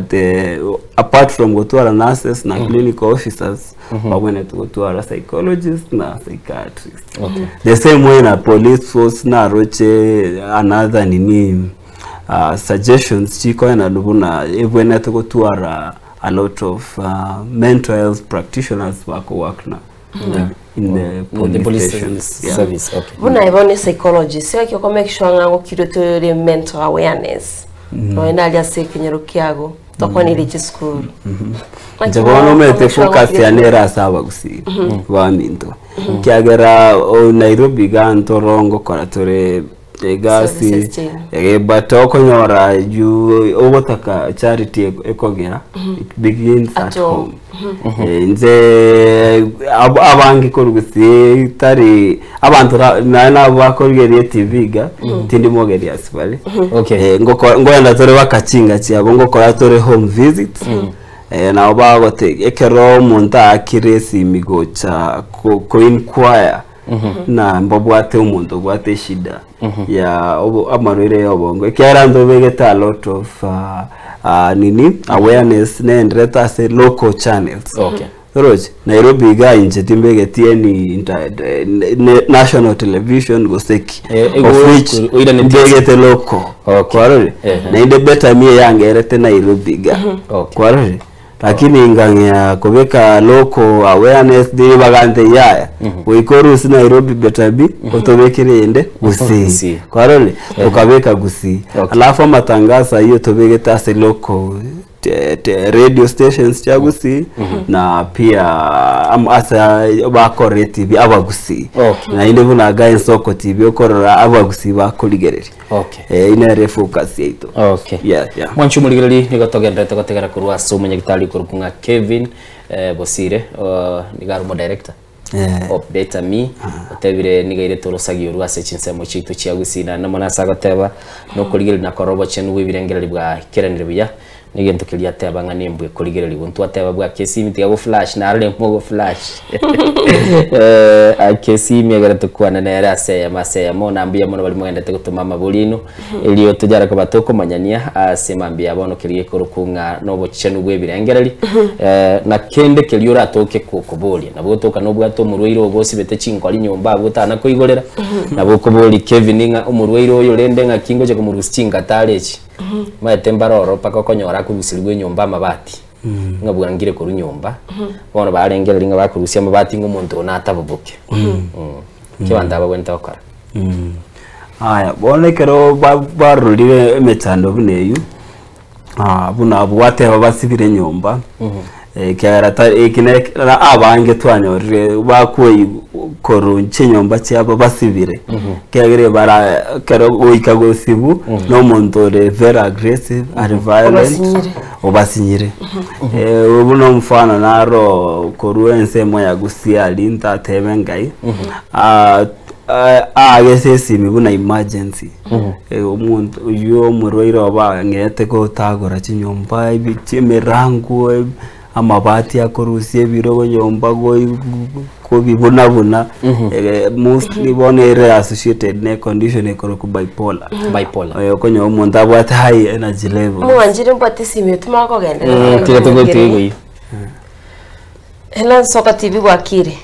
the apart from gotwara nurses na clinical officers babwene gotwara psychologists na psychiatrists Okay. the same way na police force na roche another nini suggestions chikoena lubuna ebwenete gotwara a lot of mental health practitioners bako work na in the police, The police stations yeah. service, okay. Buna ibo ni psychologist ekio ko make sure ng'a gokirwe turi mental awareness nonya naria ase ekenyoro kiago tokwanire chisukuru nje bono omete focus yanera ase abagusii baminto kiagera o Nairobi iga ntorongo kora tore egasi Services chain. but okonyora you ogotaka charity ekogera it begins at At home. home Eh, nze abangi korugusi tari abantu naye nabo bakorigeria tv ga tindi mogeria asibari Okay. Eh, ngoenda tore bakachinga chiabo ngokora tore home visits eh, nabo bagote ekero omonto aakire esimi gocha ko inquire na mbabwate omonto obwate eshida ya amarwaire ya obongo ekiagera ntobegete a lot of nini awareness neenderete ase local channels Okay. Toroche Nairobi iga inche timbegeti any national television goseki Eh, of which oiraneti- mbegete local Okay. kwarore Ehe. nainde better mie yangerete Nairobi iga Okay. kwarore lakini ngang'ea kubeka local awareness thiri bagante yaya goikorusi Nairobi better bi utubikire inde Gusii. gusii kwarore ukabeka gusii Okay. alafu amatangazo hiyo tubegete ase local radio stations cha gusii na pia asa bakore tv abagusii Okay. na inde bunaga ensoko tv okorora abagusii bakorigereria Okay. eh, inere focus yaito Okay. yeah, yeah. mwanchi omorigereri nigo togenderete gotegera korwa ase omonyagitari korwa ng'a Kevin Bosire niga ari omo-director Eh. of Better Me otebire niga ire torosagi orwa ase chinsemo chiaito chia Gusii naende mono ase agoteba nokorigereria na korora obochenu bwa ebirengereri bwa keranire buya negento keria ateba ng'a nembwa ekorigereriwa ntwateba bwa kesimi tiga go flash narore mogo flash akesimi egere tokwana nere ase eyemo ase eyemo na mbuya mono bari mogendete gotoma amabori aino erio tonyare koba tokomanyania ase mambia bono keria gekorokwo ng'a na obochenu bwa ebirengereri na kende keria oratoke kokoboria nabo otoka nobwate omorwaire obo osibete chinkori nyomba abwo otana koigorera nabo okoboria Kevin ng'a omorwaire oyo rende ng'aki ngocha komorusia chingatare echi maete mbaroro mpaka okonyora akoruseriwa enyomba amabati ng'a bwangire korwa nyomba bono barengereria ng'a bakorusia amabati ng'a omonto oyo nataboboke ki abanto aba babwenerete gokora Aya, bono ekero barorire emechando buna eywo, Ah, buna abwo gwateba basibire nyomba ekiagera ta eki ne ekero abange twanyorire bakwei korwa chinyomba chiabo basibire ekiagera ebara ekero goika gosibu na omonto ore very aggressive are violent Obasinyire. obasinyire buna omfano naro korwa ensemo ya Gusii aria ntatebe ngai aagese esimi buna emergency omonto oywo omorwaire obo ang'ete gotagora chinyomba ebi emerango amabati akorusia ebirogo nyomba goi kobibuna buna mostly bono ere associated na econdition ekorokwa bipolar. Bipolar. Okonyora omonto abwate high energy levels. Mwanchire mbwate esimi eye timanye kogenderera. Tiga togotiga igo. Hello Nsoko TV bwakire?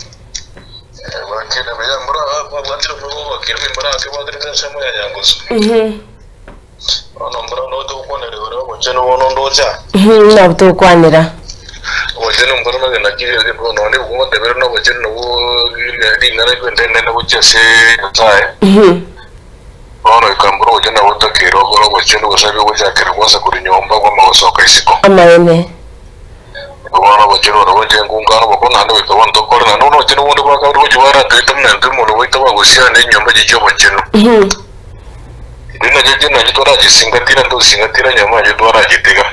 Nabo togokwanera. Amaene. Bono obochenu oro bonche nkunkana oboko, naende goika bono tokore, naende bono obochenu bonde bwa kabere gochia bwaratoete buna intwe mono gwaito bagosiana enyomba echi chi'obochenu. Erio nachio chinde nachio twarachisingatira, ntosingatira enyomba nachio twarachitiga.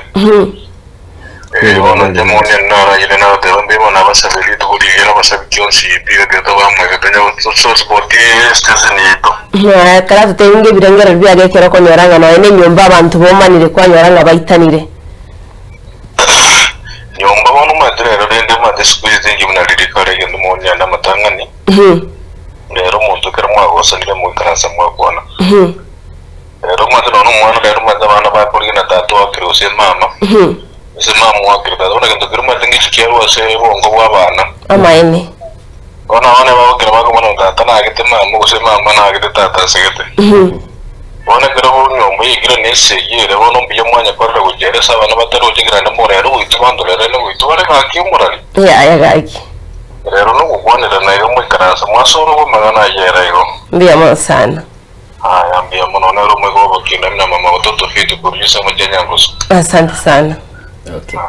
Erio bono inche monia naragire nabateba mbuya mono nabasabe rituko rigiya nabasabe chionsi pi ekero tobamoika tonya tosupoti estation yaito. Ekero atotebirie ebirengererio biaye ekero okonyora ng'a nonya na enyomba abanto bomanire kwanyora ng'a baitanire. Nyomba bono omanyete rero rende omanyete siku hizi tinki buna riria kare egento monyane amatang'ani, rero omonto ekero mwagosanire moikaransa mwakwana. Rero omanyete nonya omwana rero omanyete abana bakorigia na tata oakire gose mama, gose mama oakire tata, bono egento keria omanyete ngechi kiarwa ase obongo bwa abana. Amaene. Bono abana bagokira bakomanya ng'a tata nagete mama gose mama nagete tata asegete. Bono ekero nyomba yaikire na esegi ere bono mbuya mwanya korera gochia ere ase abana bataroche ekero naende morere goitwa abanto rero ere goitwa bare gaki omorari. Yaya gaki. Rero nogokwanerana iga moikaranse mwasorogwa amang'ana ayio ere igo. Mbuya mono sana. Aya mbuya mono nere omoika bw'obokinda buna mama ototo fit korwa chisemo chia Nyangusu. Asante sana. Okay.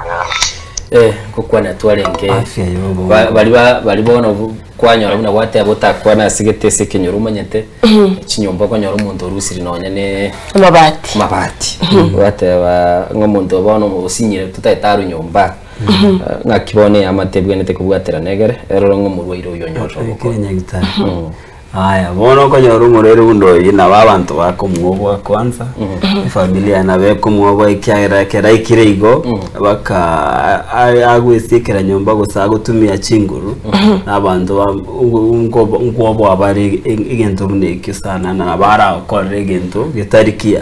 Eh, ngokwana twarenge Afya yobo. Ba- bari ba- bari bono bu- kwanyora buna gwateba otakwana ase gete ase ekenyoro omanyete chinyomba okonyora omonto orusiri nonya ne Amabati. amabati gwateba ng'a omonto bono osinyire totaete arwe nyomba Eh, ng'aki bono eamate ebwenerete kobwaterana egere erore ng'a omorwaire oyo onyorire Ekere obokonyi nyagitari. Aya, bono okonyora omorwaire buna oyio nabo abanto bakomwoboa kwanza, efamiri yaye nabo ekomwoboa ekiagera ekero aikire igo, baka a- agwesiekera nyomba gose agotumia chinguru, na abanto ba nkobo nkwoboa bare egento buna ekio sana na nabo aragokorere egento getari kiya.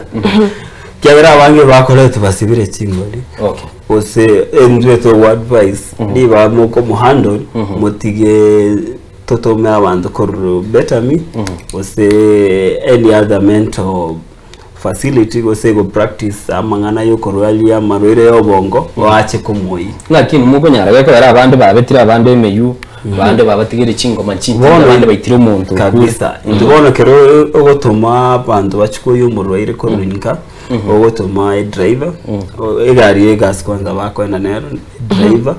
Ekiagera abange bakoretwe basibire chingori, Okay. gose intwe togo advise, ribaga mokomohandle, motige Totome abanto korwa Betami gose any other mental facility gose go practice amang'ana yokorwaria amarwaire ya obongo bache komoyia. Ng'aki mokonyara gekogera abande babetire abande emeyio, abande babatigire chingoma chintinde, Bono abande baitire omonto okure. kabisa intwe bono ekero ogotoma abanto bachie koyia omorwaire korwa inka ogotoma edriver egari ya egasi kwanza bakoenda nero edriver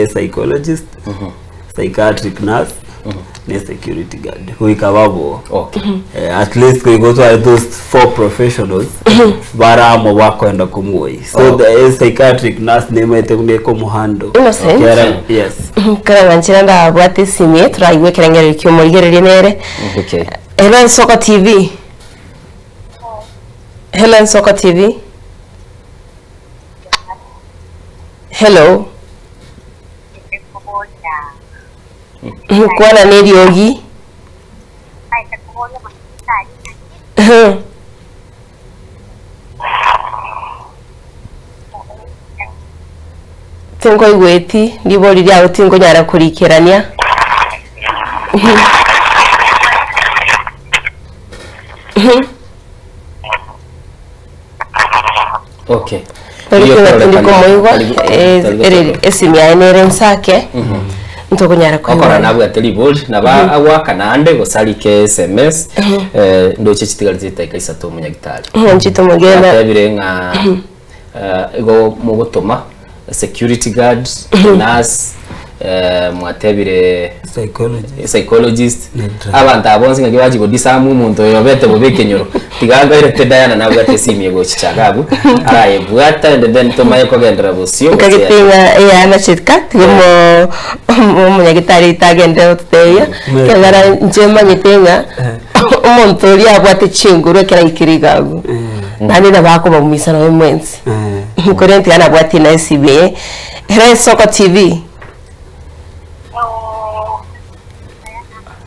psychologist psychiatric nurse ne security guard goika babo Okay. At least goika otware those four professionals baramo bakoenda komuoyi so Oh. the psychiatric nurse nemaete buna ekomuhandle Innocent. Kera- yes Karang'a nchera ndabwate esimi eye toraigwe ekerengererio kia omorigereria nere. Okay. Hello Nsoko TV. Hello Nsoko TV. Hello. Kwana neriogi. Tinkoigweti, ribori riao tinkonyara korikerania. Okay. Tori Iyo king'ati kororekana- ndikomoigwa tari- eh, tari ere gotoka. esimi yaye nere nsake. Ntokonyara Okora koigwana. nabwate ribori naba agwaka naende gose arike sms eh, ndoche chitigarete chidakika isato omonyagitari Nchito mogenda. atebire ng'a eh, igo mogotoma security guard nurse eh, mwatebire psychologist abanto abo bonsi ng'aki bachi kodisamu omonto oyo obete bobe ekenyoro tiga nkairete Diana nabwate esimi egochichaka abwo arayebwata and then tomaye kogenderera bosio gose Nkagetinga eyana chitka tiga omo omunyagitari oito agende gototebia ekiagera inche manyete ng'a omonto oria abwate chinguru ekero aikire iga abwo naende nabo akobaumisa nonye mwensi korende tiga nabwatie na esimu eye ere Ensoko TV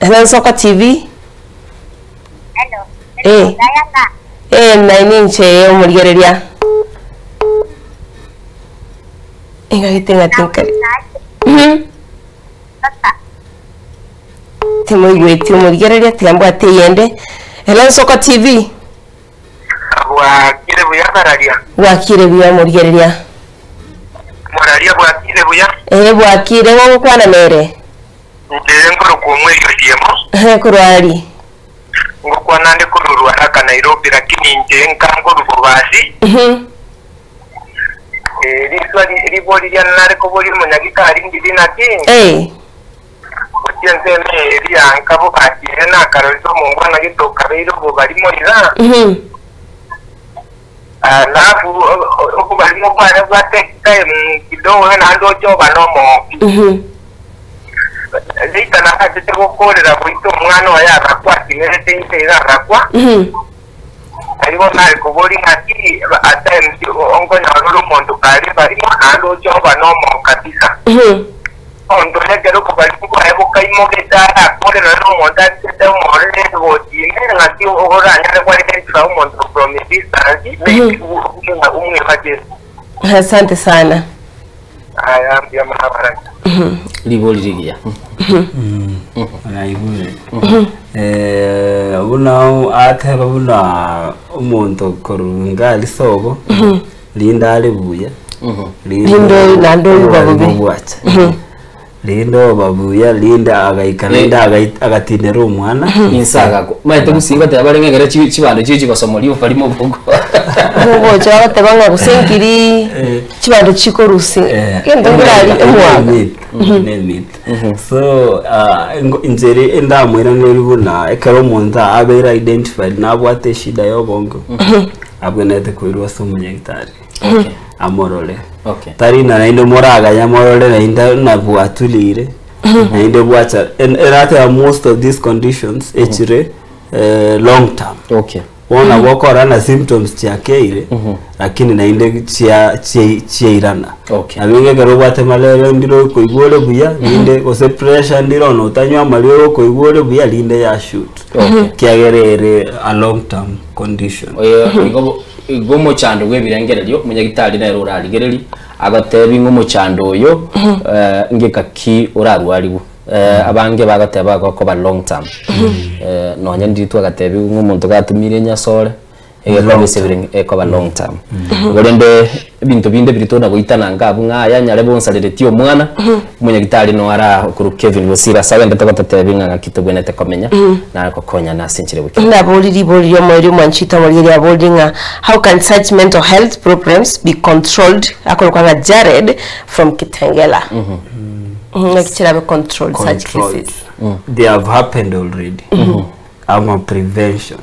ere Ensoko TV eh eh naye ninche omorigereria Engagete ng'a tinkari. Mhm. Timoigweti omorigereria tiga mbwate eyende. Hello Nsoko TV. Bwakire buya Mararia. Bwakire buya omorigereria. Moraria bwakire buya. Ee bwakire ng'o ogokwana nere? Inche nkorokwa omweri Otieno. Ehe korwa ari. Ngokwana nde korwa Ruaraka Nairobi lakini inche nka nkorwa Bobasi. Mhm. Eh, riswa ri- ribori riane nare koboria omonyagitari ndiri naki Eh. gochia ensemo eye rianka bobasi ere nakarorire omongwana gete okabeire obobarimo iga Mhm. alafu obobarimo bwane bwa take time kidogo naende oche oba na omogoki Mhm. Later nagachete gokorera goita omwana oye agakwa atimerete inse iga agakwa Mhm. Tari bono are koboria ng'aki at times onkonyora ore omonto kare barimo naende oche oba nomo kabisa. Omonto oria ekero okobarimo bwaye bokaimogete arakore nonye na omonto achiete omorore egoti ime ng'aki oranyare ko identify omonto from a distance maybe omweba Jesu. Asante sana. Aya mbuya mono abarani. Ribori rigiya. Naigure. Eh, buna ateba buna omonto korwa ngari sobo rinde are buya Rinde naende oigwa bobe. bwacha rinde oba buya rinde agaika rinde agatinera omwana Inse agakwa. Maete gusii goteba bare ng'a ekero chi- chibando chiria chigosomoria obarimo bogo. Bogocha bagoteba ng'a gose nkiri chibando chikorusia egento nkerari omwaka. Nemit. So ah, ingo- inchera endamoiraneria buna ekero omonto abeire identified nabwate eshida ya obongo abwenerete koirwa ase omonyagitari amorore Okay. tari na naende moraganya morore naende nabwatulire naende bwacha erateba most of these conditions echire eh, long term okay bono gokora na symptoms chiakeire lakini naende chia chia- chiairana Okay. nabo ekero obwate malaria ndire okoigwa ore buya rinde gose pressure ndire ono otanywa amariogo okoigwa ore buya rinde ya shoot Okay. kiagera ere a long term condition Oyo igo igo omochando bwa ebirengererio omonyagitari nere orarigereria agotebi ng'a omochando oyo eh, ngeka ki orarwariwu eh, abange bagoteba gokoba long term eh, nonya ndiri twagatebiwu ng'a omonto gatumire enyasore egekoba ase ebirenge ekoba long term igo rende ebinto binde biri tona goitana nka abwo ng'a aya nyare bonsareretie omwana omonyagitari no ara okorwa Kevin Bosire ase agendete gototebi ng'a ng'aki tobwenerete komenya na gokonyana ase enchera gokia Nabori ribori riomoerio mwanchita omorigeri abori ng'a how can such mental health problems be controlled akorokwa ng'a Jared from Kitengela. Ng'aki chirabe controlled such Controlled. cases. they have happened already ama prevention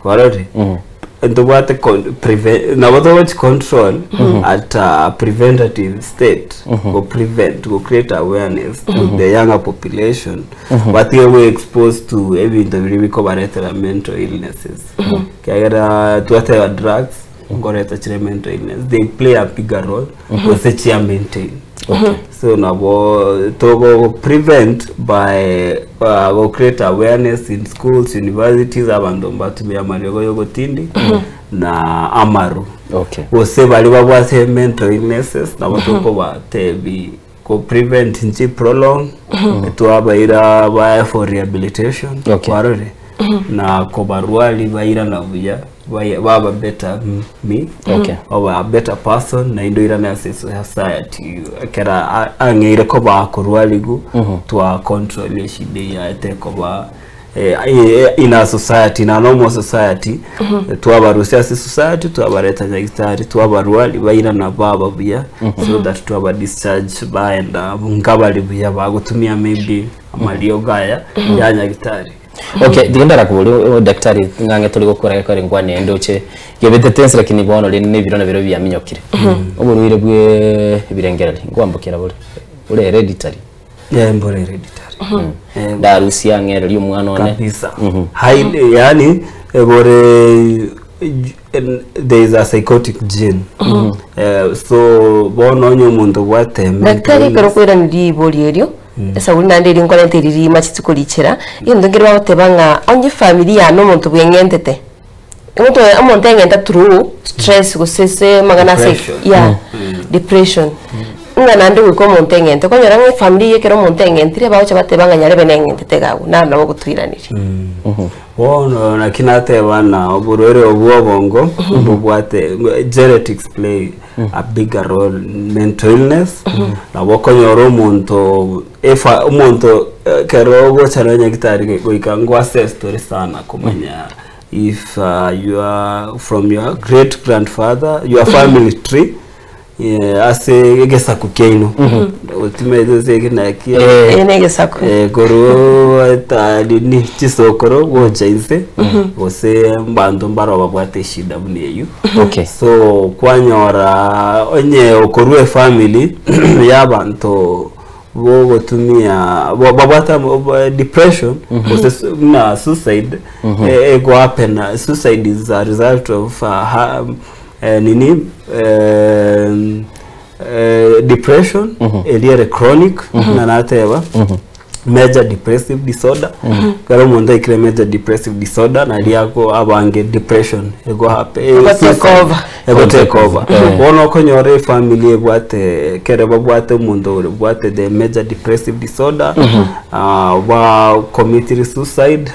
warore ntobwate nabo togochi control at a preventative state go prevent go create awareness to the younger population batige we exposed to ebinto biri bikobaretera mental illnesses kiagera twateba drugs nkoreta chire mental illness they play a bigger role gose chia maintain Okay. so nabo togo prevent by go create awareness in schools universities abanto mbatumia amariogo yogotindi na amaru okay gose bari babwate mental illnesses nabo tokobatebi go prevent nchi prolong twabaira bae for rehabilitation Okay. kwarore na kobarwari bairana buya Baba better me. Oba a better person naende oirane ase society ekero ang'eire koba korwarigu twa control eshida eye tekoba in a society na normal society. Twabarusia ase society, twabareta nyagitari, twabarwari bairana baba buya, so that twaba discharge baenda nkabari buya bagotumia maybe amariogo aya ya nyagitari. Okay, tigenda rakuburi daktari ng'ang'e turi gukora gakore ngwane ndoche gebete tense, lakini bono rende nebiro na biro byaminyokire oburwire bwe ebirengereri ngwambukira buri uri hereditary. Yeah, mbore hereditary. Ndarusia ng'ereri omwana one. Kabisa. Highly, yani bore there is a psychotic gene. So bono onye omonto bwate Daktari, ekero okweraniri ibori erio esauri naende eri nkorenta eririma chituko-richera egento nkere bagoteba ng'a onye family yane omonto bweng'entete omonto omonto eng'enta through stress gose se amang'ana ase Depression. Yeah, depression ng'a naende goika omonto eng'ente okonyora ng'a efamily eye ekero omonto eng'entire bagocha bateba ng'a nyarebe neng'entete iga abwo naro nabo ogotoiraneria. Bono naki nateba na oborwaire obwo obongo bobwate genetics play a bigger role in mental illness. Nabo okonyora omonto efa omonto kero ogocha na nyagitari goika ngo assess tore sana komanya if you are from your great grandfather, your family tree, yeah, ase egesaku kiaino otimete ase egenaki. Negesaku. Korwo nini chisokoro gocha inse gose mbanto mbaro babwate eshida buna eywo. So kwanyora onye okorwa efamily y'abanto bogotumia babwate depression gose na suicide, ego happen. Suicide is a result of nini depression eriere chronic na nateba major depressive disorder. Kero omonto aikire major depressive disorder nari ako abange depression ego happen. Ego take over. Ego take over. Bono okonyora efamily ebwate kere babwate omonto ore bwate the major depressive disorder, ba committed suicide,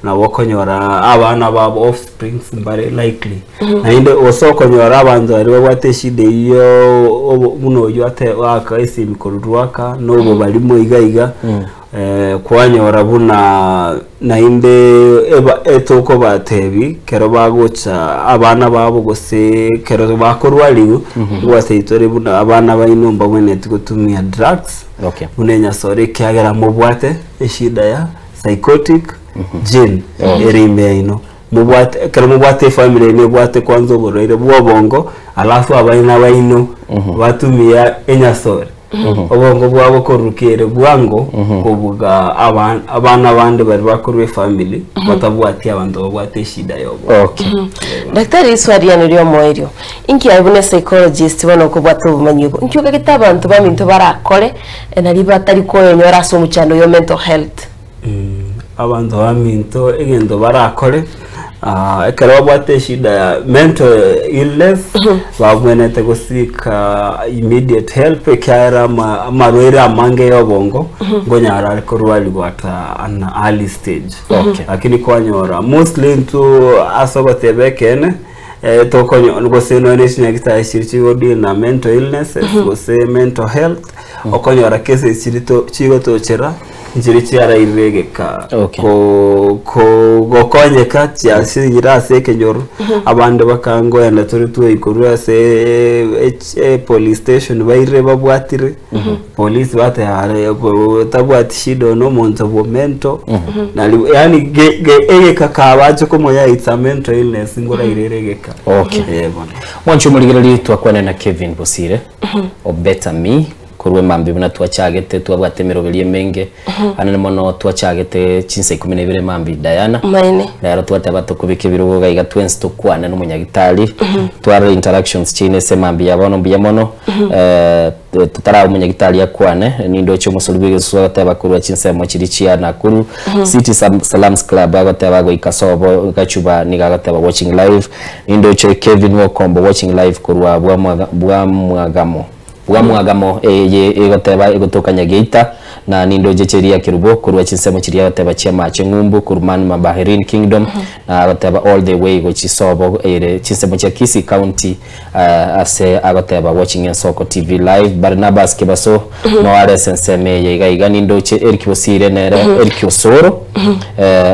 nabo okonyora abana babo, offsprings, mbare likely. Naende ose okonyora abanto bari babwate eshida eyo buna oyo ate aka esimi korurwaka nobo barimo iga iga, kwanyora buna naende eba etoko batebi kero bagocha abana babo gose kero bakorwarigu gwaseitore buna abana baino mbabwenereti gotumia drugs buna enyasore ekiagera mobwate eshida ya psychotic gene ere ime yaino. Mubwate kero mubwate efamily ine ebwate kwanza oborwaire bwa obongo, alafu abaina baino batumia enyasore, obongo bwabo korukere bwango kobuga abana bande bari bakorwa efamily batabwati abanto babwate eshida yobo. Daktari, iswari yano riomo erio inki abune psychologist bono okobwata obomanyi obo inki okagete abantu baminto barakore nari batari koenyora ase omochando yo mental health? Abantu baminto egento barakore, ekero babwate eshida ya mental illness babwenete gosika immediate help ekiagera amarwaire amange ya obongo ngonyara ari korwarigwa ata an early stage. Lakini kwanyora mostly ntu ase ogoteba ekene, tokonyo gose none chinyagitari chiri chigodeal na mental illnesses gose mental health, okonyora cases chiri chigotochera nchiri chiarairire egeka ko gokonyeka chiasinyire ase ekenyoro. Abande bakangoenda turi twaikorwa ase police station bairire babwatire police batehare tabwati shida ono omonto bwo mental nari yani egeka kabache komoya it's a mental illness ngorairere egeka. Bono. Mwancho murigereri, twakwana na Kevin Bosire o Better Me korwa mambi buna twachagete twabwate emeroberi emenge anene mono twachagete chinsa 12 mambi Diana. Maene. Rero twateba tukubika ebirogo gaiga twensi tukwane n'omunyagitari twara interactions chine ase mambi yabono mbuya mono. Tutara omunyagitari akwane nindoche omusori bw'egesusu agateba korwa chinsemo chiri chia Nakuru City Salams Club agateba goika sobo gachuba niga agateba watching live. Nindoche Kevin Wokombo watching live korwa bwa mwagamo eye egoteba egotoka Nyageita. Na nindoche chiria kerubo korwa chinsemo chiria agoteba chiamache ng'umbu korwa Manma Bahrain Kingdom na agoteba all the way gochi sobo ere chinsemo chia Kisii County ase agoteba watching Ensoko TV live Barnabas Kebaso no are ase ensemo eye iga iga nindoche Eric Bosire nere Eric Osoro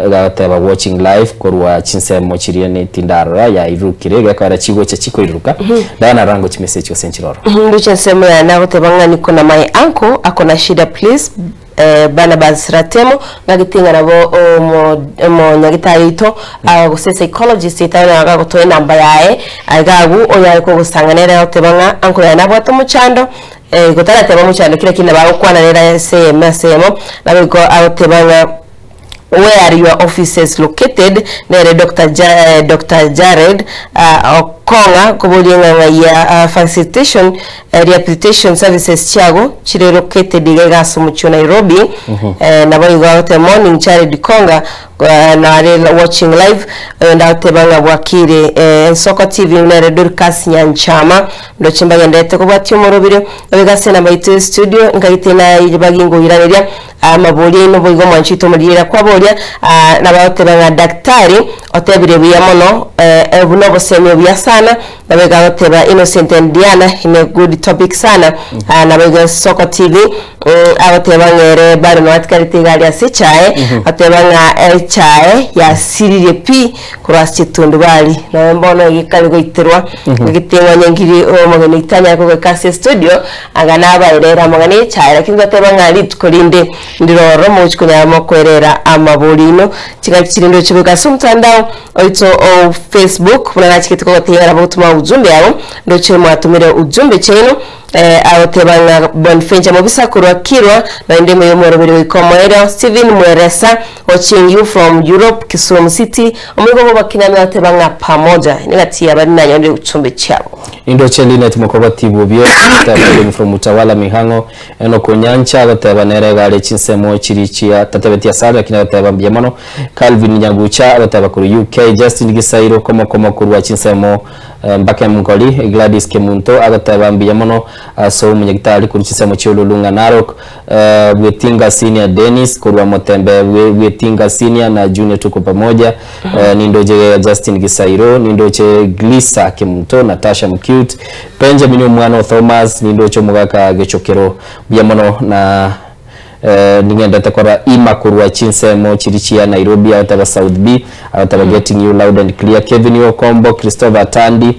iga agoteba watching live korwa chinsemo chiria ne tindarora yairurukire gekoera chigocha chikoiruruka Diana rango chimessage gose nchiroro. Ndoche ensemo yane agoteba ng'a niko na my uncle ako na shida please eh, Barnabas Ratemo ng'agete ng'a nabo omo omonyagitari oito ah, gose psychologist oito aye nabo agotoa enamba yaye iga agwo onyare kogosanga nere agoteba ng'a uncle yaye nabwate omochando eh, gotarateba omochando ki lakini nabo agokwana nere ase eyemo ase eyemo nabo igo agoteba ng'a Where are your offices located? Nere Doctor Ja, Doctor Jared ah, Okong'a koboria ng'a ng'ai ya facilitation eh, rehabilitation services chiago chire located iga iga ase omochie o Nairobi. Eh, nabo igo agoteba morning Jared Konga eh, nare watching live oyonde agoteba ng'a bwakire eh, Ensoko TV nere Dorcas Nyanchama ndoche mbagenderete kobwatia omorobire oiga ase enamba yaito ya studio nkaite naye bagingoiraneria Amaborio aino boigo omwanchi oito omorigereria kwaboria, nabagoteba ng'a daktari otebire buya mono, obu nobosemia obuya sana, naboigo agoteba Innocent and Diana in a good topic sana, naboigo Soko TV agoteba ng'a ere bado natigarete iga aria ase echae, agoteba ng'a echae yasiririe pi korwa ase chitundubari, nonya mbono iga ekare goiterwa, egeteng'wa nyangiri omogeni oito anyare kogoika ase estudio. Anga nabaerere amang'ana y'echaye, lakini ngateba ng'a rituko rinde ndire ororo mogochia konyara mokoerera amabori aino. Chingaki chiria ndoche goika ase omotandao oito o Facebook, buna nachigete kogotebia ng'a nabo gotoma ujumbe yabo, ndoche mwatomire ujumbe chiaino eh, agoteba ng'a Bonfencha mobisa korwa Kirwa, naende ime y'omoroberi goika omoerio, Stephen Mweresa watching you from Europe, Kisumu City, omoigwa bw'obokinami agoteba ng'a pamoja, nigati y'abari nanyonire ujumbe chiabo. Indoche Linet Mokogoti Bobio agoteba Hailing from Utawala Mihang'o Enock Onyancha agoteba nere iga are chinsemo chiri chia tatebetie asare lakini agoteba mbuya mono Calvin Nyagucha agoteba korwa UK Justin Gisairo komokomo korwa chinsemo mpaka Emgori Gladys Kemunto agoteba mbuya mono ase omonyagitari korwa chinsemo chia Ololunga Narok Bwetinga Senior Dennis korwa Motembe Bwetinga Senior na Junior tuko pamoja Nindoche Justin Gisairo, nindoche Glisa Kemunto, Natasha Mcute, Benjamin omwana o Thomas, nindoche omogaka Gechokero. Mbuya mono na ning'endete korora Ima korwa chinsemo chiri chia Nairobi agoteba South B, agoteba getting you loud and clear, Kevin Okombo, Christopher Tandi,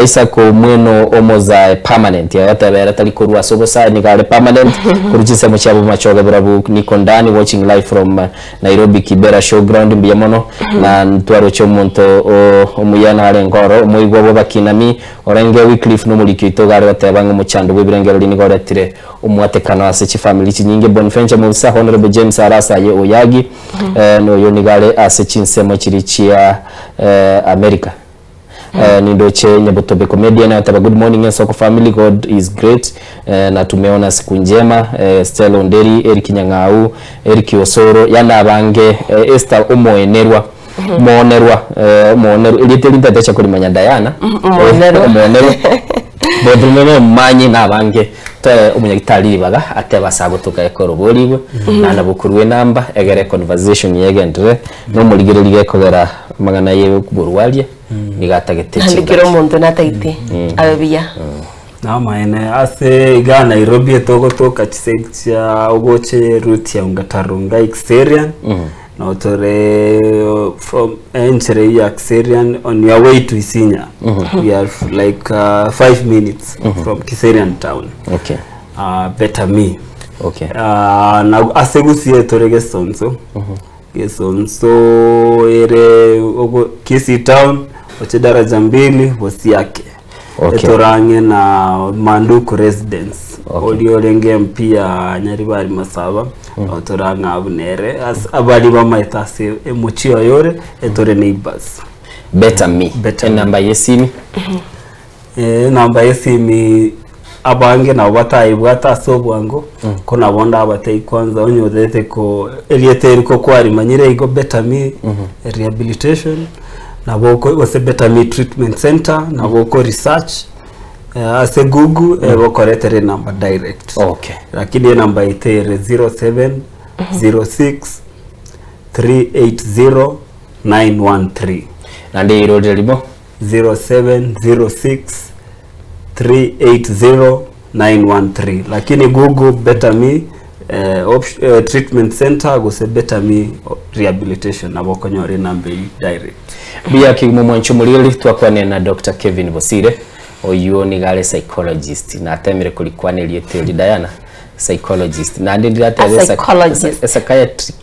Isaac Omweno omozae permanent, agoteba ere tari korwa ase obosae nigo are permanent korwa chinsemo chia Bomachoge Borabu, niko ndani watching live from Nairobi Kibera Showground mbuya mono na ntwaroche omonto omuya narenge oro omoigwa bw'abakinami orenge Wycliffe nomoriki oito iga are goteba ng'a omochando bw'ebirengererio nigo oretire omwatekano ase chifamiri chinyinge Bonventure Mobisa Honourable James Arasa aye Oyagi noyo nigo are ase chinsemo chiria chia America. Nindoche Nyabotobe Comedian agoteba good morning Ensoko family God is great na tumeona siku njema Stella Onderi, Eric Nyang'au, Eric Osoro yaani abange Esther omoenerwa moonerwa omoonerwa erieta eri ntatecha korimanya Diana Omoenerwa. omoenerwa Both nomomanyi na abange toe omonyagitari ribaga atebe ase agotoka ekoroborigwe naende bokorwa enamba egere econversation yegenderere nomorigereria gekogera amang'ana ye oborwaria nigo atagete Naende chingaki. kera omonto natagete abe buya. Namaene ase iga Nairobi etogotoka chiside chia ogoche route ya Ongata-Rongai Kiserian no tore from enchera eyio ya Kiserian on your way to Isinya we are like 5 minutes from Kiserian town Okay. Better me Okay. Na ase Gusii tore Gesonso Gesonso ere ogo Kisii town oche daraja mbili Bosiake Okay. etorang'e na Manduku residence oria orenge MP ya Nyaribari Masaba otorang'e abwo nere ase abari bamaete ase emochie oyo ore etore neighbors. Better me. Better me. Enamba yesimi. Enamba y'esimi abange nabo bataibwate ase obwango, ko nabo ndabatebie kwanza onye otagete ko erieta eri ko kwarimanyire igo Better Me Rehabilitation, nabo oko gose Better Me Treatment Centre, nabo oko research. Eh, ase google egokoretera enamba direct okay. Lakini enamba yaito ere 0706 380 913. Naende eirorire rimo. 0706 380 913. Lakini google Better Me eh, option, eh, treatment center gose Better Me rehabilitation nabo okonyora enamba eyio direct. Mbuya kegima omwancho omoriri twakwanire na Dr. Kevin Bosire oywo nigo are psychologist natemire korikwana erieta eri Diana psychologist naende ndiratebe A psychologist. a psychiatric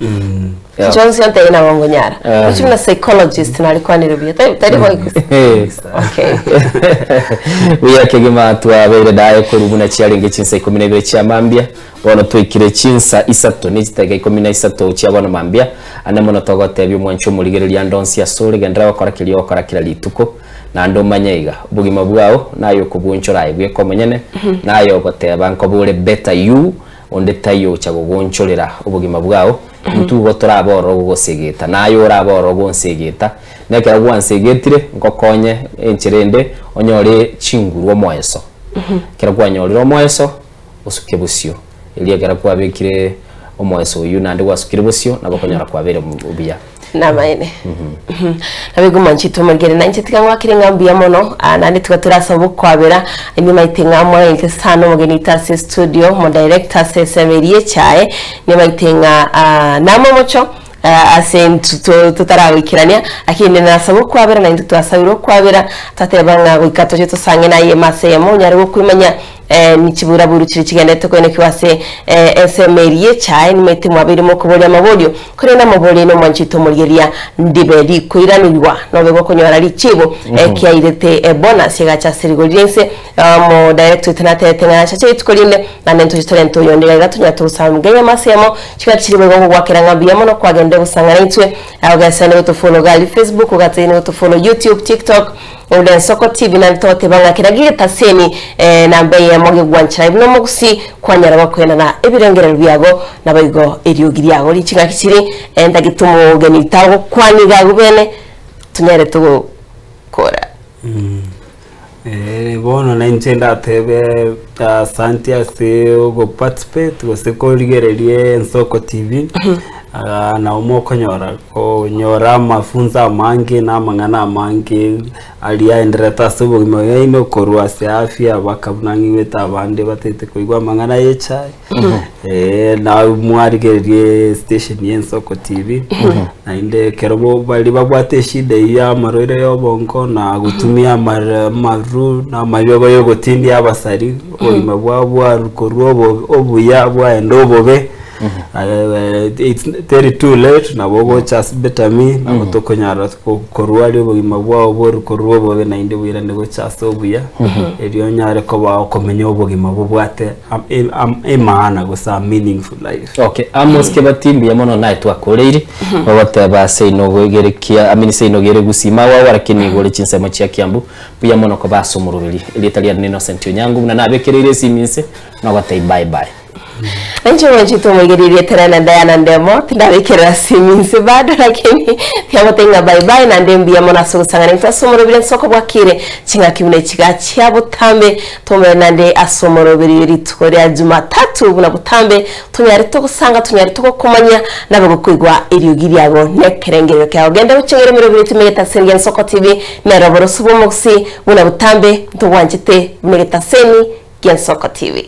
Yeah. Johnson ntari nabo ngonyara. Eh. Ochi buna psychologist narikwanire buya. Tari tari bo. Okay. Buya kegima twabeire daye korwa buna chiarenge chinsa ikomi na ibere chia mambia bono twaikire chinsa isato ne chitageka ikomi na isato chia bono mambia ande mono togotebia omwancho omorigereria ande onsi ase ore genderera gokora keria ogokora kera rituko naende omanye iga obogima bwao naye okobwonchora aye bweka omonyene naye ogoteba nkoba ore better you onde taiyo ocha gogoonchorera obogima bwao intwe igo torabe ororo gogosegeta naye orabe ororo gonsegeta na ekero gwansegetire nkokonye enchera ende onyore chinguru omoeso ekero kwanyorire omoeso osuke bosio erio ekero kwabekire omoeso oyio naende gwasukire bosio nabo okonyora kwabeire buya. Namaene. Nabo igo mwanchete omorigere na inche tiga ngwakere ng'a mbuya mono ah, naende tiga torasaba okwabera nimaete ng'a mwaente sana omogeni oito ase estudio omo director ase esemo eria echae nimaete ng'a ah, namo omocho ah, ase intwe to- totaragoikerania lakini nasaba okwabera na intwe twasabire okwabera twateba ng'a goika toche tosange naye ase eyemo onyare gokwimanya Nichiburaburu chiria chigenderete koenekigwa ase ensemo eria y'echae, nimaete mwabeire mokoboria amaborio, korende amaborio aino mwanchete omorigereria ndibe rikoiranerigwa, nobe gokonyora richibu ekiairete ebonus egacha ase rigori ri'ense. Omo director oito natebete ng'a nachache rituko rinde, naende ntoche torente oyonde iga iga tonyare togosanga enyama ase eyemo, chigaki chiria boigo ngogwakera ng'a mbuya mono kwagenderire gosang'ana intwe, ogesani gotofollow iga aria Facebook, ogatagete gotofollow YouTube, TikTok, Onde ensoko TV naende togoteba ng'a kera getaseni namba eyemo gegwanchera buna omogusii kwanyara gokoenana ebirengererio biago naboigo eriogi riago riching'aki chiri ntagete omogeni tagokwania iga agwo bene tonyare togokora. Eh, bono na inche ndatebe asanti ase ogoparticipate gose korigereria Ensoko TV Ah, nabo mokonyora konyora amafunzo amange na amang'ana amange aria aenderete ase obogima bwaino korwa ase afya baka buna ng'igwete abande batete koigwa amang'ana ya echae Eh, na mwarigererie station ya Ensoko TV naende ekero bo baria babwate eshida eyio ya amarwaire ya obongo na gotumia amar amaru na amariogo ya ogotindia abasari obogima bwabo bwaru korwa obo obuya bwaenda obobe It's teri too late nabo ogocha ase Better Me nabo tokonyara korwaria obogima bwao boru korwa obobe naende boirane gocha ase obuya erio onyare koba okomenya obogima bobwate emaana gose a meaningful life. Okay, Amos Kebati mbuya mono naye twakoreire ogoteba ase inogo egere kia I mean ase inogo ere gusii mawawa lakini igore chinsemo chia Kiambu mbuya mono koba ase omoroberi erieta riane Innocent Onyango buna nabekereire esimi inse nogotebia bye bye. Nainche mwanchete omoigereria Terena Diana Ndemo, tindabekerera simi inse bado lakini tiagotebi ng'a bye bye naende mbuya mono ase ogosang'ana intwe ase omoroberi ensoko bwakire ching'aki buna echiga chia botambe tomere naende ase omoroberi rituko ria Jumatatu buna botambe tonyare togosanga tonyare togokomanya nabe gokoigwa eriogi riago nekerengererio kiago genda gochengera emeroberi timegete egetaseni gia Ensoko TV nero oboroso bw'omogusii buna botambe ntogwanchete buna egetaseni gia Ensoko TV.